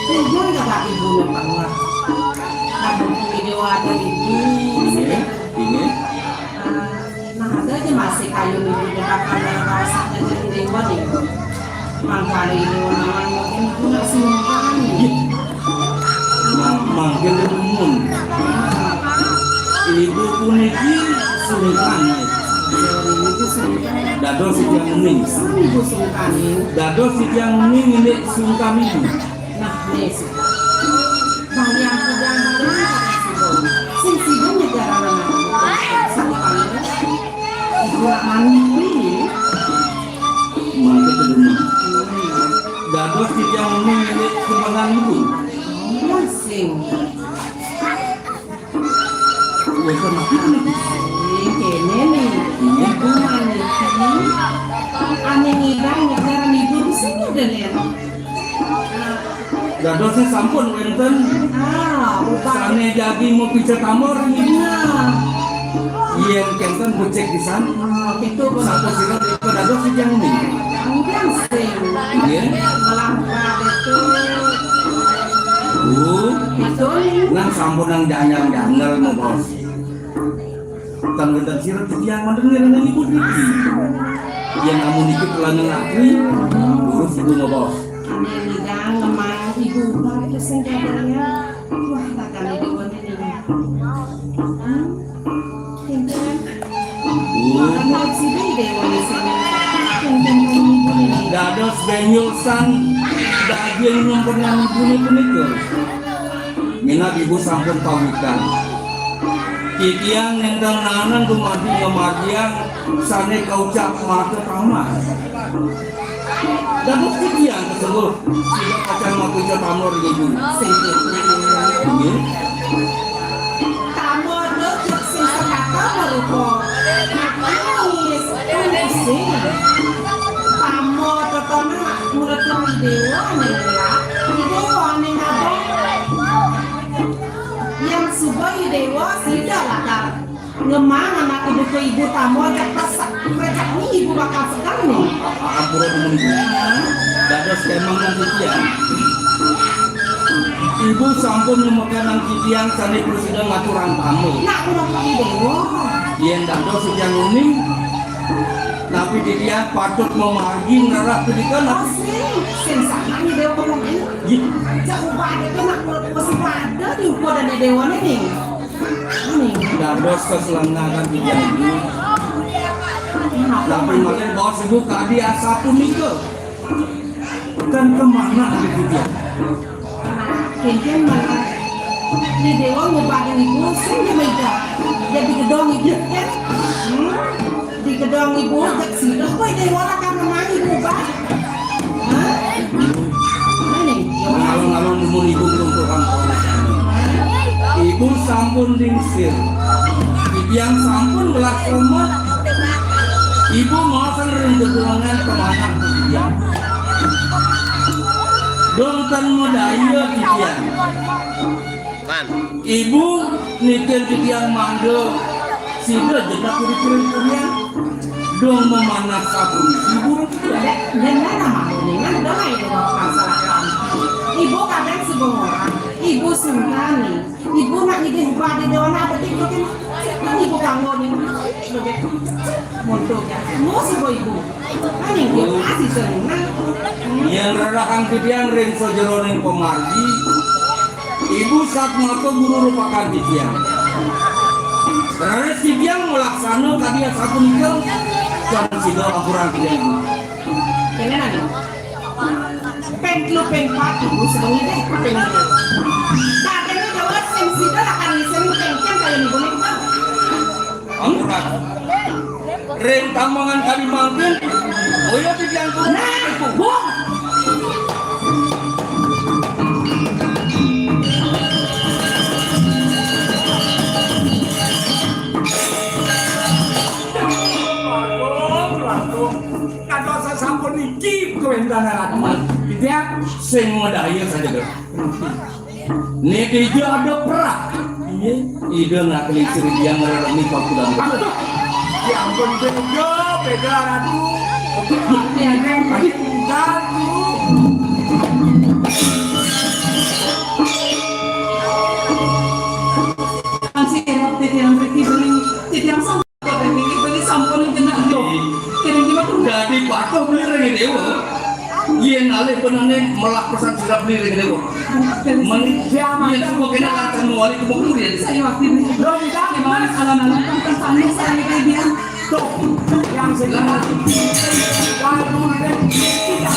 Ibu nggak ada ibu banget. Nah, video ada ini. Ini, ini. Nah, ada aja Masih kayu minggu depan ada rasa jadi dewa nih. Mangkali ini orang-orang mungkin punya sungkan nih. Mangkali ini. Ibu puniki sungkan nih. Ibu sungkan. Dados titiang uning. Ibu sungkan nih. Dados titiang uning ini sungkan ibu. Nah, nih, sungkan. Bang yang udah bang sing sida nyegara anak. Sungkan. Ibu mani kuwi. Mangke kedunung. Dados titiang uning milik sumbangan ibu. Sing. Wes makan. Sing kene nih. Ibu mani kuwi. Ane ngidang ngejar ibu sing udah lihat. Dados sampun wénten. Ah, upami. Sané jagi mapica tamor nggih. Nah. Yén kénten becik pisan. Ah, itu bener. Sampun sira dados titiang uning. Enggak sih. Nggih. Melampa itu. Bu. Itu. Nang sampun nang janggal-janggal mau bos. Tan wénten sira titiang wonten ngénten ibu niki. Yén amun niki telanjang atri, terus ibu ngobos. Amin, Kang, lemah ibu, Pak, itu sing jadinya. Wah, takkan ibu wonten ini. Hmm? Pinten. Bu. Akan lihat sini deh, wali sini. Pinten, Kang, ibu ini. Dados benyul sang daging nyempenan ibu niki. Minab ibu sampun pawikan. Titiang nénten nanan dumading ngamargiang sané kaucap mata tamah. Dados titiang kasengguh sida pacang mapica tamor ring ibu. Nggih. Tamor jek sing sekata marupa. Manis, pusing. Tamor tetona murid déwa ning lah. Déwa ning abang. Yang suba i déwa sida lakar ngemang anak ibu ke ibu tamor jak pesek. Rejak ni ibu bakal segan ni. Ampura dumun ibu. Dados kemang nang titiang. Ibu sampun nyemekan nang titiang sané prasida ngaturang tamu. Nak menapa i déwa? Yén dados titiang uning, napi titiang patut mamargi ngrereh punika? Oh, sing, sing sana ni déwa kemungkin. Nggih. Cak ubah itu nak mesti pada diukur dan déwa ni. Dados keselengahan titiang ibu. Napi malih baos ibu kadi asapunika? Kan kemana di titiang? Nah, kénkén malah di déwa ngubah ibu sing dia mega. Jadi gedong ibu kan. Hmm? Di gedong ibu, jak sida kowe déwa lakar ngemang ibu, Bah. Hah? Mana nih? Alon-alon dumun ibu ngruntuhang. Ibu sampun lingsir. Titiang sampun belas rumah. Ibu maosan ring gegelengan kemana titiang. Dong tan madaya titiang. Ibu nitih titiang mangga sida jenak kuring-kuring kuliah. Dong memanah sabun ibu. Dek, dengan nama kuningan dong ayo masalah. Ibu kadang sebengorang, ibu sungkani, ibu nak ngidih badi dona betik betik. Kan ibu kanggo nih. Begitu. Monto ya. Mau sebo ibu. Kan ibu kasih senang. Yang rerahang titiang ring sajeroning pamargi. Ibu satmaka guru rupakan titiang. Raris titiang malaksana kadi asapunika, tan sida ampurang titiang. Kéné nang. Ping telu ping pat ibu sebengi deh, ping lima. Dadéné dewa sing sida akan ngising kéngkén kaya ibu nika. Ampura. Ring tambangan kami mangkin. Oya titiang turun. Nah, Bu. Langkung, langkung. Kados sasampun niki kawéntenan. Aman. Titiang sing madaya saja, Dok. Nek dija ada perah. Iya. Ida ngakeli sri yang ngeremi pakudan. Aduh. Ya ampun, beda, beda, Ratu. Ratu. Masih enak, titiang mriki beli, titiang sama, mriki beli sampun kena Melak pesan sudah beli lagi deh, Bu. Meni-, dia semua kena lancar mau wali, mau kemudian. Saya waktu ini. Lo di sana, di mana? Kalau malam kan kesannya saya kayak dia. Tuh, yang sekarang. Kalau ada, kita